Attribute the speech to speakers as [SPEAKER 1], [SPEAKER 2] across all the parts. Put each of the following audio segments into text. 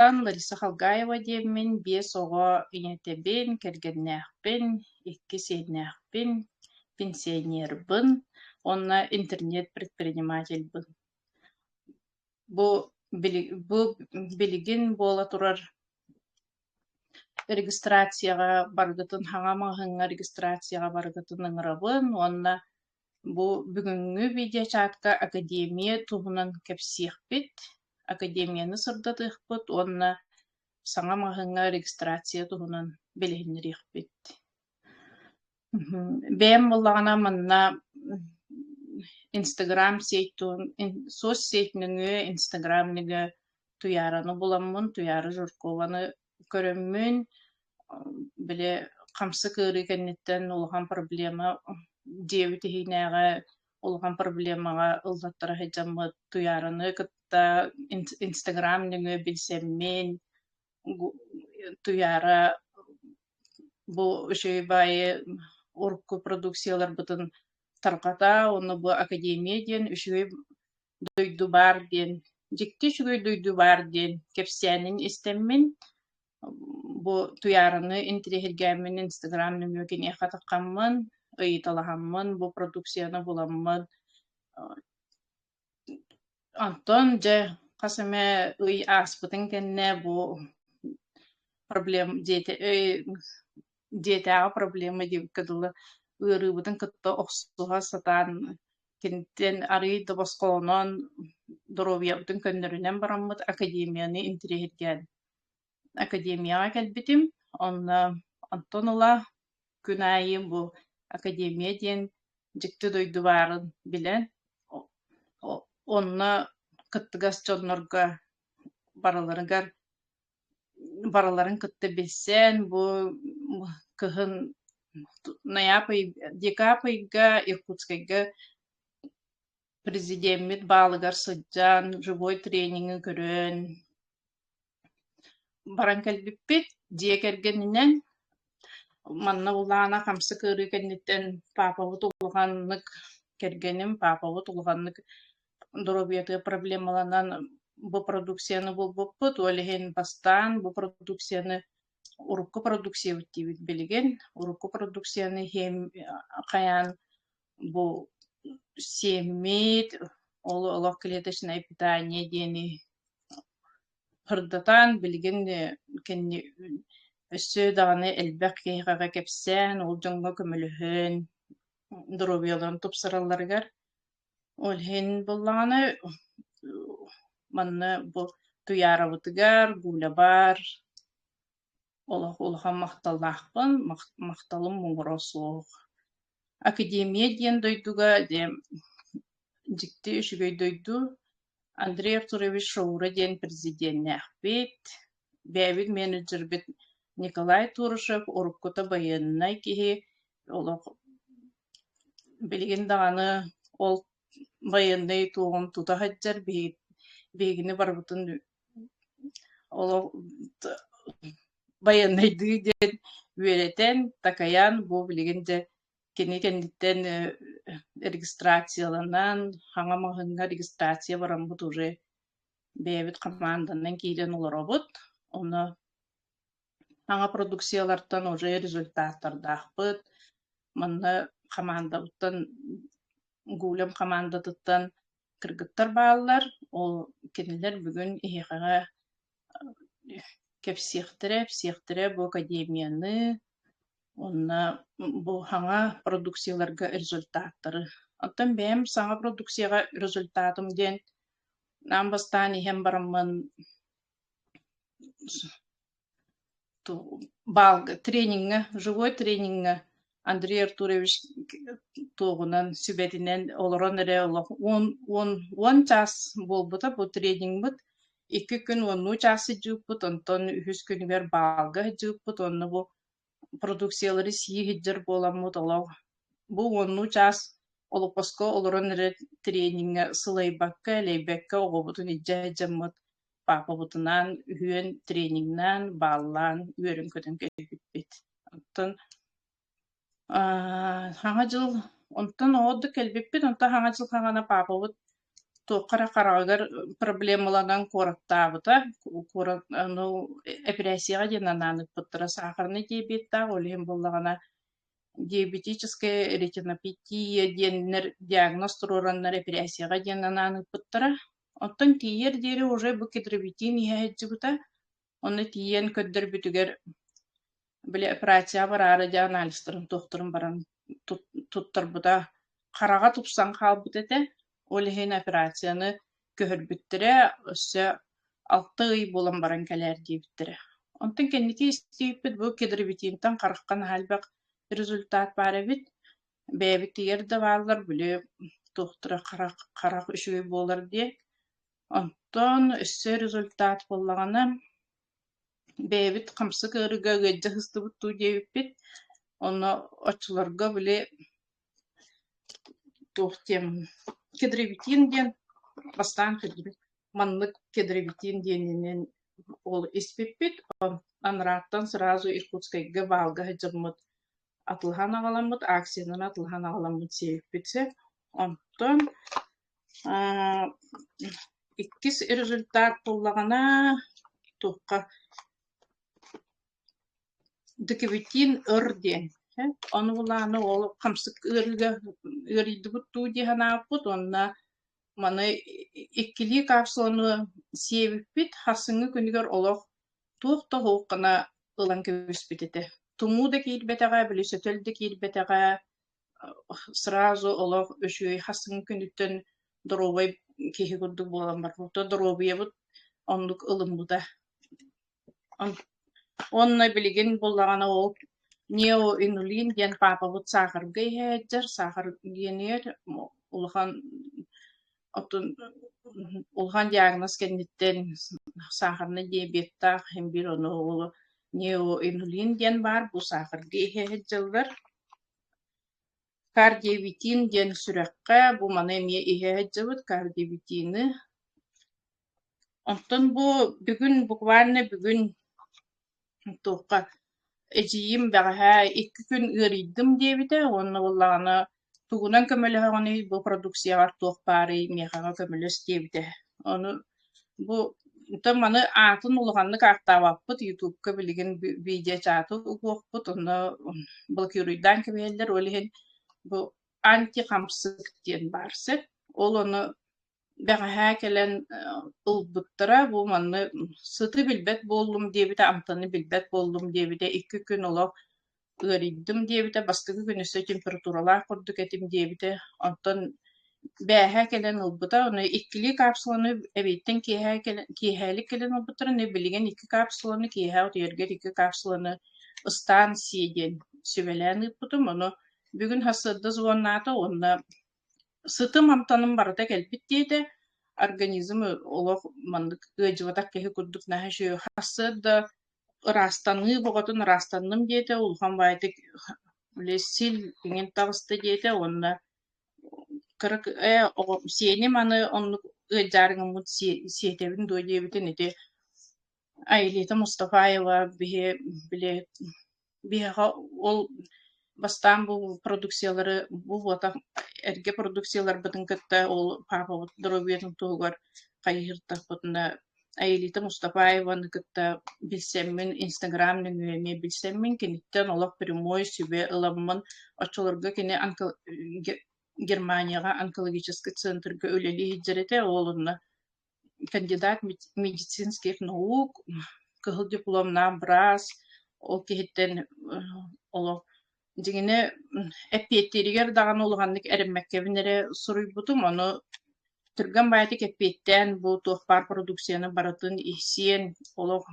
[SPEAKER 1] Лариса Халгаева диэммин, биэс оҕо ийэтэбин, кэргэннээхпин, икки сиэннээхпин, пенсионербын уонна интернет-предпринимательбын. Бу, бу билигин буола турар регистрацияҕа барыгытын хаҥа маҕаһыыҥҥа регистрацияҕа барыгытын ыҥырабын уонна бу бүгүҥҥү видеочатка академия туһунан кэпсиэхпит, академияны сырдатыахпыт уонна саҥа маҕаһыыҥҥа регистрация туһунан билиһиннэриэхпит. Бэйэм буоллаҕына манна Инстаграм сеть соцсеть нөҥүө, Инстаграм нөҥүө Туйаараны буламмын, Туйаара Жиркованы көрөммүн, били хамсык ыарыы кэнниттэн улахан проблема дьиэбит иһинээҕи улахан проблемаҕа ыллаттара сылдьаммыт Туйаараны кытта Инстаграм нөҥүө билсэммин, Туйаара бу үчүгэй баайы урукку продукцияларбытын тарҕата уонна бу академия диэн үчүгэй дойду баар диэн, дьикти үчүгэй дойду баар диэн кэпсээнин истэммин, бу Туйаараны интириэһиргээммин Инстаграм нөҥүө киниэхэ таххаммын, ыйыталаһаммын, бу продукцияны буламмын Онтон дьэ хас эмэ ый ааспытын кэннэ бу проблем дьиэтэ дьиэтээҕи проблема диэбиккэ дылы ыарыыбытын кытта охсуһа сатаан киниттэн арыый да босхолонон доруобуйабытын көннөрүнэн бараммыт академияны интириэһиргээн академияҕа кэлбитим. Онно онтон ыла күн аайы бу академия диэн дьикти дойду баарын билэн, онно кыттыгас дьоннорго барыларыгар барыларын кытта билсэн, бу кыһын ноябрь декабрь ыйга Иркутскайга президеммит баалыгар сылдьан, живой трениҥи көрөн Баран кэлбиппит, дьиэ кэргэнинэн. Манна Улаана хамсык ыарыы кэнниттэн паапабыт улаханнык, кэргэним паапабыт улаханнык доруобуйатыгар проблемаланан бу продукцияны булбуппут. Ол иһин бастаан бу продукцияны урукку продукциябыт диибит билигин. Урукку продукцияны иһиэм хайаан бу сиэммит, ол олох клеточное питание диэни Сырдатан, билигин кэнни өссө даҕаны элбэх киһиэхэ кэпсээн, ол дьоҥҥо көмөлөһөн, доруобуйаларын тупсаралларыгар. Ол иһин буоллаҕына манна бу Туйаарабытыгар, Гулябар олох улахан махталлаахпын, махталым муҥура суох. Академия диэн дойдуга дьэ дьикти үчүгэй дойду. Андрей Артурович Шаура диэн президеннээхпит, бэйэбит менеджербит Николай Турышев уруккута байыаннай киһи, олох билигин даҕаны ол байыаннай туоҕун тута сылдьар, биһигини барыбытын олох байыаннайдыы диэн үөрэтэн, такайан, бу билигин дьэ кини кэнниттэн регистрацияланан, хаҥа маҕаһыыҥҥа регистрация бараммыт уже бэйэбит хамаанданан киирэн олоробут. Ону саҥа продукциялартан уже результаттардаахпыт. Манна хамаандабыттан Гулям хамаандатыттан кыргыттар бааллар. Ол кинилэр бүгүн эһиэхэҕэ кэпсиэхтэрэ, эпсиэхтэрэ бу академияны уонна бу саҥа продукцияларга результаттары. Оттон бэйэм саҥа продукцияҕа результатым диэн аан бастаан иһэн бараммын баалга трениҥҥэ, живой трениҥҥэ Андрей Артурович туоҕунан, сүбэтинэн олорон эрэ олох 10 чаас буолбута бу трениҥмыт. Икки күн уоннуу чаас сылдьыбыппыт, онтон үһүс күнүгэр баалга сылдьыбыппыт уонна бу продукциялары сии сылдьар буоламмыт олох бу уоннуу чаас олоппоско олорон эрэ трениҥҥэ сылайбакка, элэйбэккэ оҕобутун илдьэ сылдьаммыт паапабытынаан үһүөн трениҥнаан, бааллаан үөрэн-көтөн кэлбиппит. Оттон Саҥа дьыл онтон оҕо да кэлбиппит, онтон Саҥа дьыл хаҥана паапабыт Туохха эрэ хараҕыгар проблемаланан куораттаабыта, куорат ну эпэрээссийэҕэ диэн анаан ыыппыттара сахарнай диабеттаах, ол иһин буоллаҕына диабетическая ретинопатия диэннэр диагноз туруораннар эпэрээссийэҕэ диэн анаан ыыппыттара. Оттон тиийэр диэри уже бу кедровитин иһэ сылдьыбыта. Онно тиийэн көрдөрбүтүгэр били операцияҕа бараары дьэ анализтарын туохтарын баран туттарбыта. Хараҕа тупсан хаалбыт этэ. Ол иһин операцияны көһөрбүттэрэ, өссө 6 ый буолан баран кэлээр диэбиттэрэ. Онтон кэнники истибиппит бу кедровитинтан харахха наһаа элбэх результат баар эбит. Бэйэбитигэр да бааллар, били туохтара харах, харах үчүгэй буолар диэн. Онтон өссө результат буоллаҕына, бэйэбит хамсык ыарыыга ыалдьа сыстыбыт дуу диэбиппит. Онно оччолорго били туох диэн кедровитин диэн бастаан кырдьыбыт маннык кедровитин диэнинэн ол испиппит. Анарааттан сразу Иркутскайга баалга сылдьаммыт атылаһан аҕаламмыт, акциянан атылаһан аҕаламмыт сиэбиппит сөп. Онтон иккис результат буоллаҕына туохха Декабитин ыр диэн ону былааны ол хамсык ыарыыга ыарыйдыбыт дуу дии санаабыппыт уонна маны иккилии капсуланы сиэбиппит харсыҥҥы күнүгэр олох туох да суох гына ылан кэбиспит этэ. Тумуу да киирбэтэҕэ, били сөтөл да киирбэтэҕэ, сразу олох үчүгэй хасыҥ күнүттэн доруобай киһи курдук буолан барбыта. Доруобуйабыт оннук ылыммыта. Уонна билигин буллаҕына ол неоинулин диэн паапабыт саахарга иһээччэр, саахар диэнигэр улахан оттон улахан диагноз кэнниттэн сахарнай диабеттаах иһин биир ону ол неоинулин диэн баар, бу саахарга иһэ сылдьаллар. Кардиовитин диэн сүрэххэ бу маны эмиэ иһэ сылдьабыт кардиовитины. Онтон бу бүгүн буквально бүгүн туохха эдьиийим бэҕэһээ 2 күн ыарыйдым диэбитэ уонна буоллаҕына тугунан көмөлөһөҕүнүй бу продукцияҕар туох баарый миэхэҕэ көмөлөс диэбитэ. Ону бу онтон маны аатын улаханнык ааттаабаппыт ютубка билигин видеочаты угуохпут онно блокируйдаан кэбиһэллэр ол иһин бу антихамсык диэн баар сөп. Ол ону бэҕэһээ кэлэн ылбыттара бу манны сыты билбэт буоллум диэбитэ, амтаны билбэт буоллум диэбитэ, 2 күн олох ыарыйдым диэбитэ, бастакы күн өссө температуралаах курдук этим диэбитэ, онтон бээһээ кэлэн ылбыта, ону иккилии капсуланы эбиэттэн киэһээ кэлэн киэһээлик кэлэн ылбыттара, аны билигин икки капсуланы киэһээ утуйаргар икки капсуланы ыстаан сиэ диэн сүбэлээн ыыппытым, ону бүгүн сарсыарда звоннаата уонна сытым амтаным барыта кэлбит диэтэ, организм олох маннык ыалдьыбатах киһи курдук наһаа үчүгэй сарсыарда ыраастаныы бөҕөтүн ыраастанным диэтэ, улахан баайытык били сил иҥин таҕыста диэтэ уонна кыра ээ оҕо сиэним аны оннук ыалдьаары гыммыт сиэтэбин дуо диэбитин ити Аэлита Мустафаева биһи били биһиэхэ ол бастаан бу продукциялары бу буотах эргэ продукцияларбытын кытта ол паапабыт доруобуйатын туһугар хайыһыртахпытына Аэлита Мустафаеваны кытта билсэммин Инстаграм нөҥүө эмиэ билсэммин киниттэн олох прямой сүбэ ыламмын оччолорго кини Германияҕа онкологическай центрга үлэлии сылдьар этэ ол онно кандидат медицинских наук, кыһыл дипломнаах быраас, ол киһиттэн олох дьиҥинэ эппиэттииригэр даҕаны улаханнык эрэммэккэбин эрэ суруйбутум, ону түргэн баайытык эппиэттээн бу туох баар продукцияны барытын сиэн олох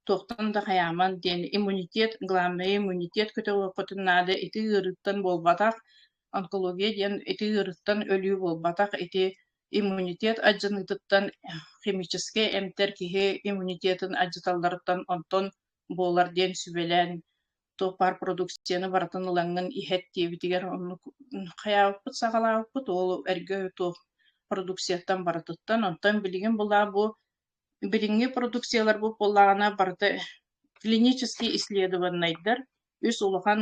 [SPEAKER 1] туохтан да хайааман диэн иммунитет, главное иммунитет көтөҕүөххүтүн наада ити ыарыыттан буолбатах, онкология диэн ити ыарыыттан өлүү буолбатах, ити иммунитет алдьаныытыттан химическэй эмтэр киһи иммунитетын алдьаталларыттан онтон буолар диэн сүбэлээн туох баар продукцияны барытын ылаҥҥын иһэт диэбитигэр оннук хайаабыппыт саҕалаабыппыт ол эргэ туох продукцияттан барытыттан онтон билигин булаа бу билиҥҥи продукцияларбыт буоллаҕына барыта клинический исследованнайдар үс улахан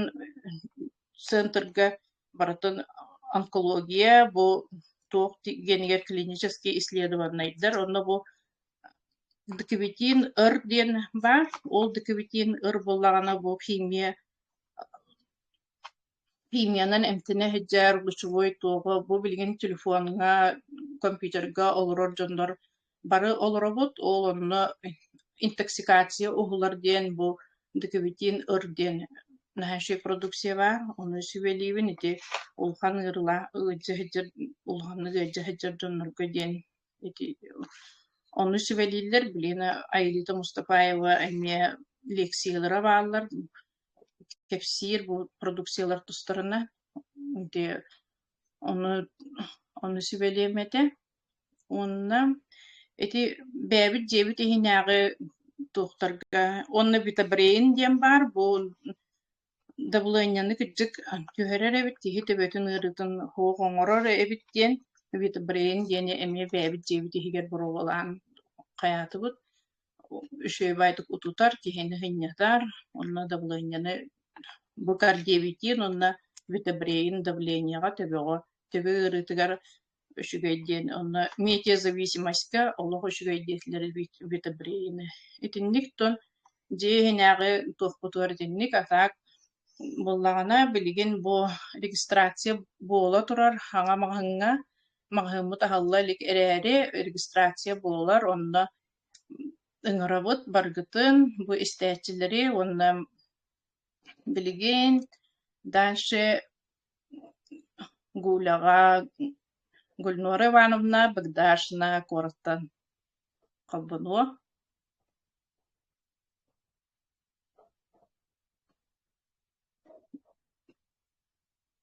[SPEAKER 1] центрга барытын онкология бу туох диэнигэр клинический исследованнайдар онно бу декабитин ыр диэн баар. Ол декабитин ыр буоллаҕына бу химия химиянан эмтэнэ сылдьар лучевой туоҕу бу билигин телефоҥҥа, компьютерга олорор дьоннор бары олоробут. Ол онно интоксикация уһулар диэн бу декабитин ыр диэн наһаа үчүгэй продукция баар. Ону сүбэлиибин ити улахан ыарыылаах ыалдьа сылдьар улаханнык ыалдьа сылдьар дьоннорго диэн ити ону сүбэлииллэр. Билигин Аэлита Мустафаева эмиэ лекциялара бааллар кэпсиир бу продукциялар тустарына ити ону ону сүбэлиэм этэ. Уонна ити бэйэбит дьиэбит иһинээҕи туохтарга уонна витабрейн диэн баар бу дабылыанньаны кырдьык түһэрэр эбит киһи төбөтүн ыарыытын суох оҥорор эбит диэн витабрейн диэни эмиэ бэйэбит дьиэбит иһигэр боруобалаан хайаатыбыт. Үчүгэй баайдык утутар, киһини сынньатар, уонна дабылыанньаны бу кардиовитин уонна витабрейн давлениеҕа төбөҕө төбө ыарыытыгар үчүгэй диэн онно метеозависимостька олох үчүгэй диэтилэр витабрейны. Итинник тон дьиэ иһинээҕи туохпутугар итинник, а так буоллаҕына билигин бу регистрация буола турар хаҥа маҕаһыыҥҥа маҕаһыыммыт аһылла илик эрээри регистрация буолар онно ыҥырабыт баргытын бу истээччилэри уонна билигин дальше Гуляҕа Гульнура Ивановна Богдашина куораттан холбонуо.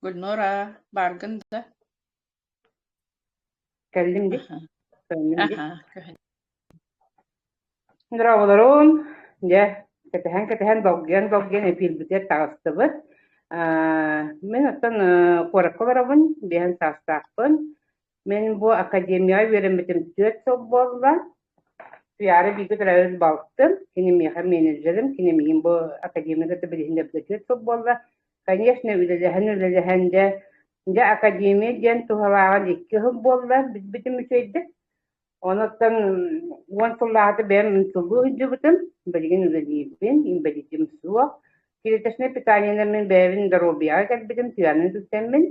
[SPEAKER 1] Гульнура, бааргын да?
[SPEAKER 2] Кэллим дии.
[SPEAKER 1] Аха.
[SPEAKER 2] Кэллим дии.
[SPEAKER 1] Аха, көһүн.
[SPEAKER 2] Здраволорун. Дьэ, кэтэһэн-кэтэһэн, долгуйан-долгуйан эфирбитигэр таҕыстыбыт. Аа, мин оттон э, куоракка олоробун, биэһэн саастаахпын. Мин бу академияҕа үөрэммитим 4 сыл буолла. Туйаара бииргэ төрөөбүт балтым, кини миэхэ менеджерим, кини миигин бу академияга кытта билиһиннэрбитэ 4 сыл буолла. Конечно, үлэлэһэн-үлэлэһэн дьэ, дьэ академия диэн туһалааҕын 2 сыл буолла, билбитим үчүгэйдик. Онуттан 10 сыллааҕыта бэйэм инсуллуу сылдьыбытым, билигин үлэлиибин, инбэлиитим суох. Клеточнай питаниенан мин бэйэбин доруобуйаҕа кэлбитим, туйаанын үтүктэммин.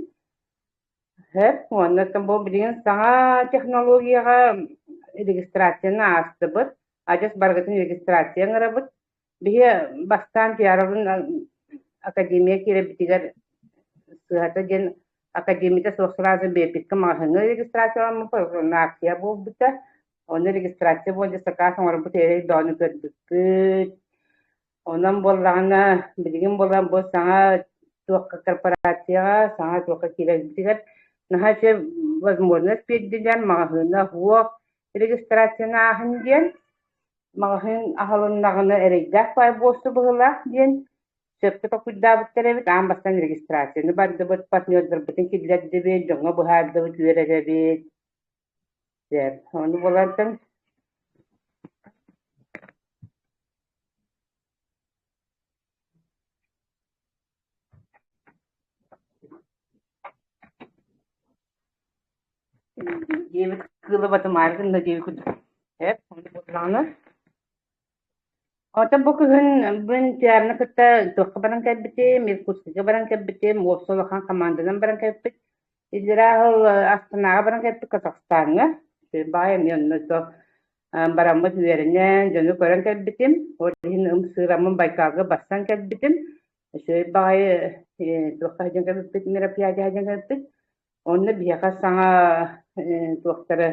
[SPEAKER 2] Сөп, уонна бу билигин саҥа технологияҕа регистрацияны аастыбыт, адьас барыгытын регистрация ыҥырабыт. Биһи бастаан Туйаарабын академия киирэрбитигэр сыыһата диэн академията суох сразу биэрбиккэ маҕаһыыҥҥа регистрацияламмыппыт, онно акция буолбута. Онно регистрация буолла сакаас оҥорбут эрэй бөҕөнү көрбүппүт. Онон буоллаҕына, билигин буолан бу саҥа туохха корпорацияҕа, саҥа туохха киирэрбитигэр наһаа үчүгэй возможность биэрдилэр, маҕаһыына суох регистрацияны ааһын диэн. Маҕаһыын аһылыннаҕына эрэйдээх баай буолсу быһыылаах диэн сөпкө толкуйдаабыттар эбит. Аан бастаан регистрацияны бардыбыт, партнердарбытын киллэрдибит, дьоҥҥо быһаардыбыт, үөрэтэбит. Сөп. Ону буолантан диэбит кыыла батымаары гынна диэбит курдук. Сөп. Ону буоллаҕына Оттон бу күһүн мин Туйаараны кытта туохха баран кэлбитим, Иркутскайга баран кэлбитим, уопсай улахан хамаанданан баран кэлбит. Иллэрээ сыл Астанаҕа баран кэлбит Казахстаҥҥа. Баай эмиэ онно то бараммыт үөрэнэн, дьону көрөн кэлбитим. Ол иһин ымсыыраммын Байкалга барсан кэлбитим. Үчүгэй баҕайы туохха сылдьан кэлбиппит, мероприятие сылдьан кэлбиппит. Онно биһиэхэ саҥа туохтары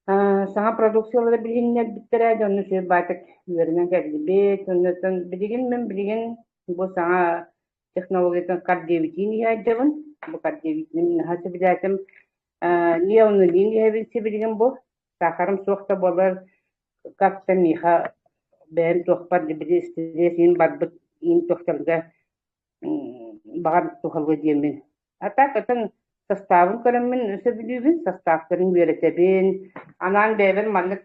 [SPEAKER 2] Саҥа продукциялары билиһиннэрбиттэрэ, дьэ онно үчүгэй баайтык үөрэнэн кэллибит. Оннуттан билигин мин билигин бу саҥа технологиятын кардиовитин иһэ сылдьабын. Бу кардиовитины мин наһаа сөбүлээтим. Неонулин иһэбин сибилигин бу. Саахарым суох да буоллар, как-то миэхэ бэйэм туохпар били стресс иин барбыт иин туохтарга баҕар туһалыа диэммин. А так атын састаабын көрөммүн сөбүлүүбүн, састааптарын үөрэтэбин. Анаан бэйэбэр маннык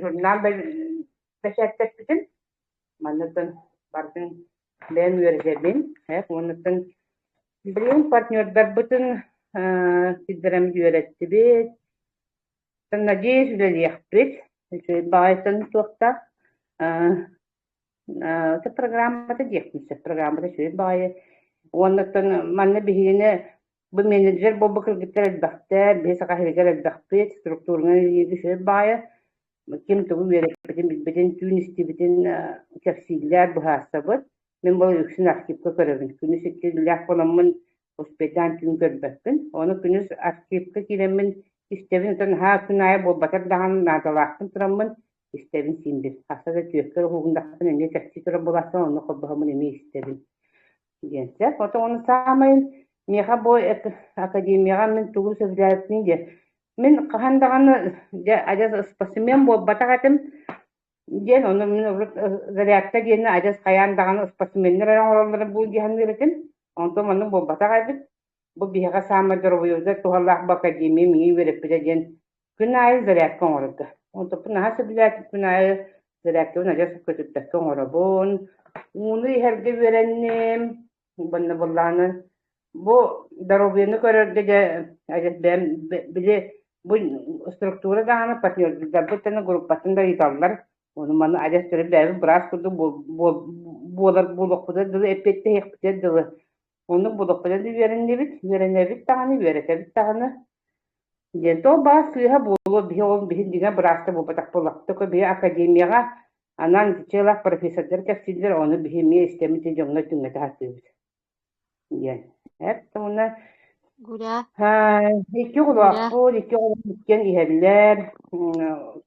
[SPEAKER 2] журнал бэчээттэппитим. Манныктан барытын бэйэм үөрэтэбин. Уоннаттан билигин партнердарбытын сирдэрэммит үөрэттибит. Надеюсь, үлэлиэхпит. Үчүгэй баҕайытын туохтаах. Ити программата диэхпин сөп. Программата үчүгэй баҕайы. Уоннаттан манна биһигини бу менеджер буолбут кыргыттар элбэхтэр, биһи саха сиригэр элбэхпит, структурнай үчүгэй баҕайы. Ким тугу үөрэппитин, билбитин, түүн истибитин кэпсииллэр, быһаарсабыт. Мин бу үксүн архивка көрөбүн. Күнүс икки үлэлээх буоламмын успейдаан түүн көрбөппүн. Ону күнүс архивка киирэммин истэбин, оттон наһаа күн аайы буолбатар даҕаны наадалаахпын тураммын истэбин син бир. Хаста да түөккэр уһугуннахпын эмиэ кэпсии турар буолааччы, онно холбоһоммун эмиэ истэбин диэн сөп. Оттон ону саамай миэхэ бу академияҕа мин тугу сөбүлээбиппиний диэн мин хаһан даҕаны дьэ адьас спортсмен буолбатах этим диэн ону мин урут зарядка диэни адьас хайаан даҕаны спортсменнар эрэ оҥороллоро бу дии саныыр этим. Онтон маннык буолбатах эбит. Бу биһиэхэ саамай доруобуйабытыгар туһалаах бу академия миигин үөрэппитэ диэн күн аайы зарядка оҥорорго. Онтуппун наһаа сөбүлээтим күн аайы зарядкабын адьас көтүппэккэ оҥоробун. Ууну иһэргэ үөрэнним. Манна буоллаҕына бу доруобуйаны көрөргө дьэ адьас бэйэм били бу структура даҕаны партнердарбыт да группатын да ыйыталлар. Ону маны адьас төрүт бэйэбит быраас курдук буолар буолуохпутугар дылы эппиэттэһиэхпитигэр дылы. Оннук буолуохпутугар да үөрэннибит, үөрэнэбит даҕаны, үөрэтэбит даҕаны. Диэн то баар сыыһа буолуо биһи ол биһи дьиҥэ быраастар буолбатах буоллахпыт биһи академияҕа анаан итиччэлээх профессордар кэпсииллэр ону биһи эмиэ истэммит дьоҥҥо түҥэтэ сатыыбыт диэн эт уонна
[SPEAKER 3] Гуля,
[SPEAKER 2] икки
[SPEAKER 3] Гуля,
[SPEAKER 2] оҕолоохпут икки оҕолом иккиэн иһэллэр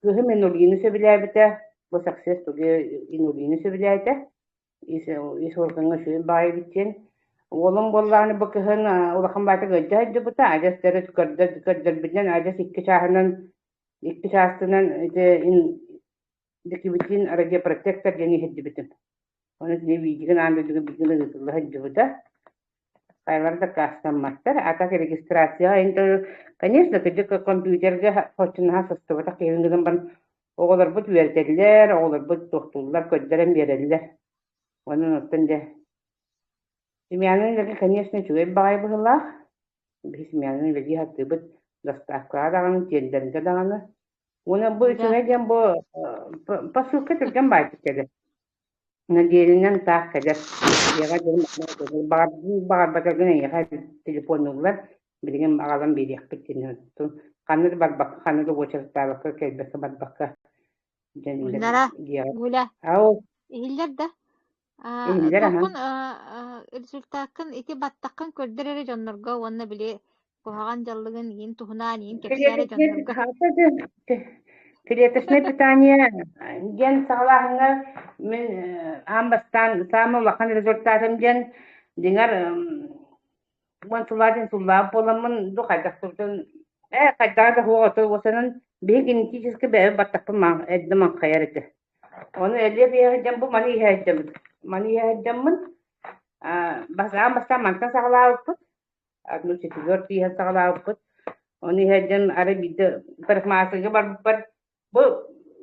[SPEAKER 2] кыыһым инулины сөбүлээбитэ бу саксес тугу инулины сөбүлээтэ ис органҥа үчүгэй баҕайы эбит диэн. Уолум буоллаҕына бу кыһын улахан баата ыалдьа сылдьыбыта, адьас төрүт көрдөрбүтүнэн адьас икки чааһынан икки чаастынан ити декибитин радиопротектор диэн иһирдибитим. Ону кини видеогын аан дойдуга билигин ыытылла сылдьыбыта. Хайалара да аккаастамматтар. А так регистрацияҕа конечно, кырдьык компьютерга хоччунаһа сыстыбатах киһи гынан баран Оҕолорбут үөрэтэллэр, оҕолорбут туохтууллар, көрдөрөн биэрэллэр. Онон оттон дьэ Семьянын үлэтэ, конечно, үчүгэй баҕайы быһыылаах. Биһи семьянын үлэлии сатыыбыт, доставкаҕа даҕаны, тиэрдэргэ даҕаны. Уонна бу
[SPEAKER 3] Гуля,
[SPEAKER 2] үчүгэй диэн бу посылка түргэн баайдык кэлэр. Нэдиэлэнэн таах кэлэр. Дьиэҕэ дьон баҕарбатаргын эйиэхэ телефоннууллар, билигин аҕалан биэриэхпит диэн. Ханна да барбакка, ханна да уочараттаабакка, кэлбэккэ барбакка дьэннэр
[SPEAKER 3] Гульнара,
[SPEAKER 2] дьиэҕэ.
[SPEAKER 3] Гуля,
[SPEAKER 2] Ау,
[SPEAKER 3] иһиллэр да? А,
[SPEAKER 2] иһиллэр аһа.
[SPEAKER 3] туоххун результаккын ити баттаххын көрдөр эрэ дьоннорго уонна били куһаҕан дьаллыгын иин туһунаан иин кэпсээ эрэ дьоннорго.
[SPEAKER 2] Клеточное питание диэн саҕалааһыҥҥа мин аан бастаан саамай улахан результатым диэн дьиҥэр уон сыллаах диэн сыллаах буоламмын ду хайдах турдун ээ хайдаҕа да суох ото уосанан биһи генетически бэйэбит баттахпын эрдэ маҥхайар этэ. Ону элиэ биэһэ диэн бу маны иһээйдэммит. Маны иһээйдэммин аан бастаан мантан саҕалаабыппыт. Одну четвертую иһэн саҕалаабыппыт. Ону иһэрдэн арай биирдэ парикмахерскайга барбыппар бу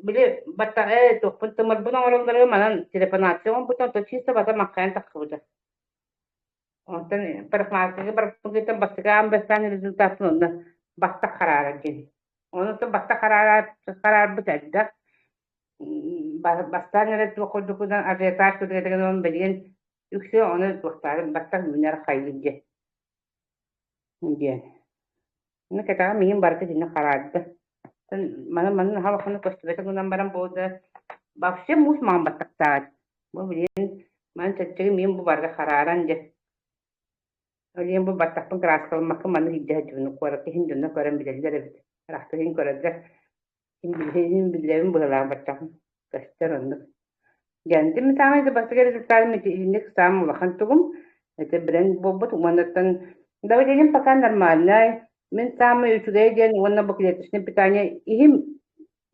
[SPEAKER 2] били баттаҕа ээ туохпун тымырбын оҥороллоро манан трепанация оҥорбуттан то чисто бата маҥхайан тахсыбыта. Онтон парикмахерскайга барбыппын бастакы аан бастаан результатын онно баттах хараарар диэн. Онуттан баттах хараарбыт элбэх. Бастаан эрэ туох курдукунан ажиотаж курдук билигин үксэ ону туохтаарын баттах үүнэр хайыыр диэн диэн. Ону кэтэҕэ миигин барыта итинник хараарда. Маны маны наһаа улаханнык көстүбэтэ гынан баран бу да вообще муус маҥан баттахтаах этим. Бу билигин маны чэпчэки миигин бу барыта харааран дьэ. Ол иһин бу баттахпын кырааскаламмакка маннык илдьэ сылдьыбын куоракка иһин дьонно көрөн билэллэр эбит. Ыраахта иһин көрөллөр. Иһин биллэбин быһыылаах баттаҕым көстөр оннук. Дьэ саамай да бастакы результатым итинник саамай улахан тугум это бренд буолбут уоннаттан давлением пока нормальнай. Мин саамай үчүгэй диэн уонна бу клеточное питание иһим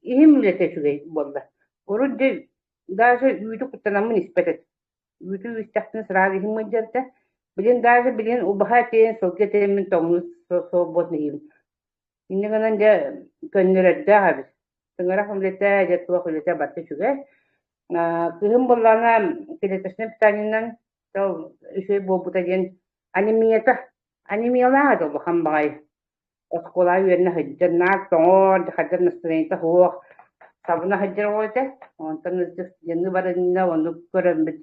[SPEAKER 2] иһим үлэтэ үчүгэй буолла. Урут дьэ даже үүтү куттанаммын испэт этим. Үүтү үүттэхпинэ сразу иһим ыалдьар этэ. Билин даже билин убаһа этин, сылгы этин мин тоҥнуу свободно иһиибин. Инньэ гынан дьэ көннөрөрдөөх эбит. Тыҥырах үлэтэ, дьэ туох үлэтэ барыта үчүгэй. Кыһын буоллаҕына клеточнай питаниенан үчүгэй буолбута диэн анемията. Анемиялаах этэ улахан баҕайы. Оскуолаҕа үөрэнэ сылдьар, наар тоҥор, хайдах настроениета суох, сабына сылдьар оҕо этэ. Онтон студенныы барынна, ону көрөммүт,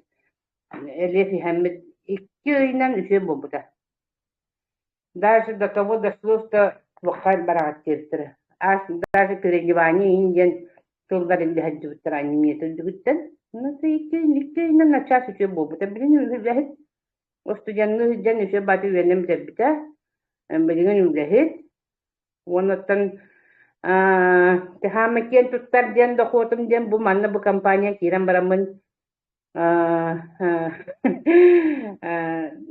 [SPEAKER 2] элиэ иһэммит икки ыйынан үчүгэй буолбута. Даже до того дошло, что туохха бараҕыт диэбиттэрэ. Даже переодевание иһин диэн тыллар илдьэ сылдьыбыттара анемията үрдүгүттэн. Ну, икки икки ыйынан начаас үчүгэй буолбута. Билигин үлэһит Устудьуоннуу сылдьан үчүгэй баҕайы үөрэнэн бүтэрбитэ. Билигин үлэһит. Уонна оттон хаама киэн туттар диэн дохуотум диэн бу манна бу компания киирэн бараммын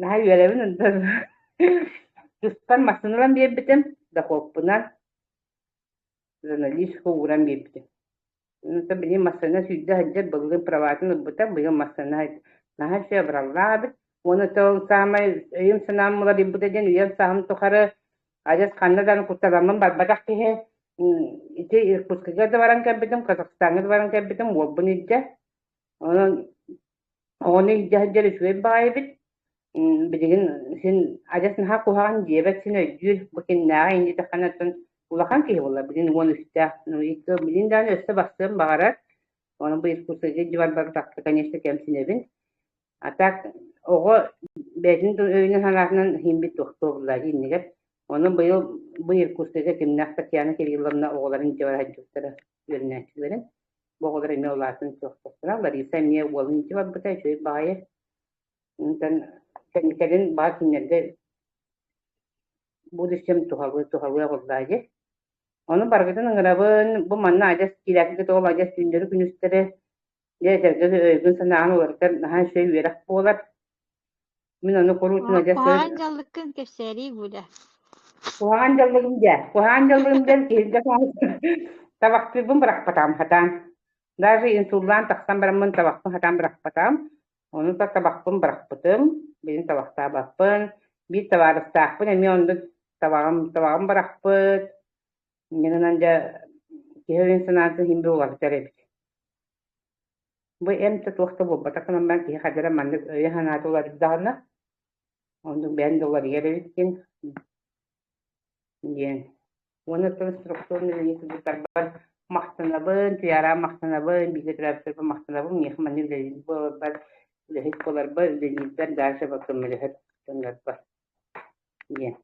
[SPEAKER 2] наһаа үөрэбин онтон туспар массыына ылан биэрбитим дохуоппунан журналистика ууран биэрбитим. Онтон билигин массыына сүүрдэ сылдьар былырыын праватын ылбыта, быйыл массыына наһаа үчүгэй абыраллаах эбит. Уонна ол саамай өйүм-санаам уларыйбыта диэн үйэм сааһым тухары адьас ханна даҕаны кутталаммын барбатах киһи ити Иркутскайга да баран кэлбитим, Казахстаҥҥа да баран кэлбитим, уолбун илдьэ. Онон оҕону илдьэ сылдьар үчүгэй баҕайы эбит. Билигин син адьас наһаа куһаҕан диэбэт син өйдүүр. Бу киннээҕи инньэ оттон улахан киһи буолла билигин 13-тээх. Билигин даҕаны өссө барсыан баҕарар. Ону бу Иркутскайга илдьэ барбатахха, конечно, кэмсинэбин. А так оҕо бэйэтин өйүнэн-санаатынан иһиммит туохтуох буолла иннигэр. Ону быйыл бу Иркутскайга кимнээх Татьяна Кирилловна оҕолорун илдьэ бара сылдьыбыттара үөрэнээччилэрин. Бу оҕолор эмиэ улаатан суохтахтара. Лариса эмиэ уолун илдьэ барбыта үчүгэй баҕайы. Онтон кэлин баҕа кинилэргэ будущем туһалыы туһалыах буоллаа дии. Ону барыгытын ыҥырабын, бу манна адьас киирээккэ ол адьас түүннэри-күнүстэри дьэ этэргэ өйгүн-санааҕын уларытар наһаа үчүгэй үөрэх буолар. Мин ону куруутун адьас
[SPEAKER 3] Куһаҕан дьаллыккын кэпсээриий Гуля.
[SPEAKER 2] Куһаҕан дьаллыгым дьэ, куһаҕан дьаллыгым диэн киһиргэ табахтыырбын бырахпатаҕым хатаан. Даже инсуллаан тахсан бараммын табахпын хатаан бырахпатаҕым. Ону да табахпын бырахпытым, билин табахтаабаппын. Биир табаарыстаахпын эмиэ оннук табаҕым табаҕым бырахпыт. Инньэ гынан дьэ киһи өйүн-санаатын иһин би уларытар эбит. Бу эмп да туох да буолбатах гынан баран киһи хадьара маннык өйө-санаата уларыйдаҕына, оннук бэйэм да уларыйар эбиккин диэн. Уонна оттон структурный үлэни махтанабын, Туйаараа махтанабын, бииргэ төрөөбүттэрбэр махтанабын, миэхэ маннык үлэлиир буоларбар, үлэһит буоларбар, үлэлиирбэр дальше көмөлөһөр дьоннорбор диэн.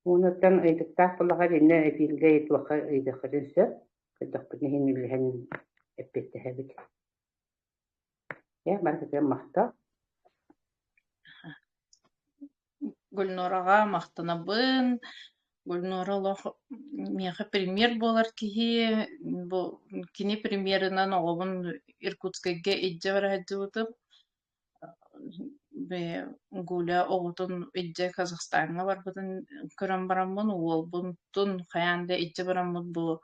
[SPEAKER 2] Уонна оттон ыйытыктаах буоллаҕа итиннэ эфиргэ туохха ыйытыаххытын сөп, көрдөхпүтүнэ иһин үллэһэн эппиэттэһэбит. Ээ, барытыгар махтал.
[SPEAKER 1] Гульнораҕа махтанабын. Гульнора олох миэхэ пример буолар киһи. Бу кини примерынан оҕобун Иркутскайга илдьэ бара сылдьыбытым. Гуля оҕотун илдьэ Казахстаҥҥа барбытын көрөн бараммын, уолбунтун хайаан да илдьэ бараммыт бу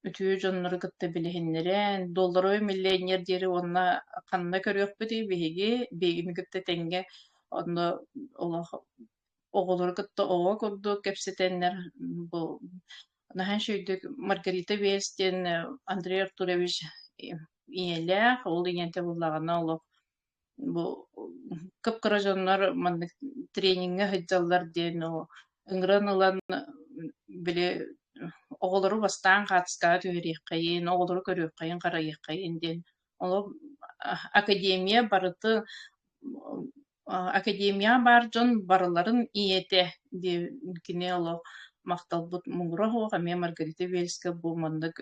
[SPEAKER 1] үтүө дьоннору кытта билиһиннэрэн, долларовый миллионер диэри уонна ханна көрүөхпүтүй биһиги, биһигини кытта тэҥҥэ онно олох оҕолору кытта оҕо курдук кэпсэтэннэр бу наһаа үчүгэйдик Маргарита Вельс диэн Андрей Артурович ийэлээх, ол ийэтэ буоллаҕына олох Бу кып-кыра дьоннор маннык трениҥҥэ сылдьаллар диэн ыҥыран ылан били оҕолору бастаан хаартыскаҕа түһэриэххэйин, оҕолору көрүөххэйин, харайыаххайын диэн. Олох академия барыты академияҕа баар дьон барыларын ийэтэ диэн кини олох махталбыт муҥура суох эмиэ Маргарита Вельская бу маннык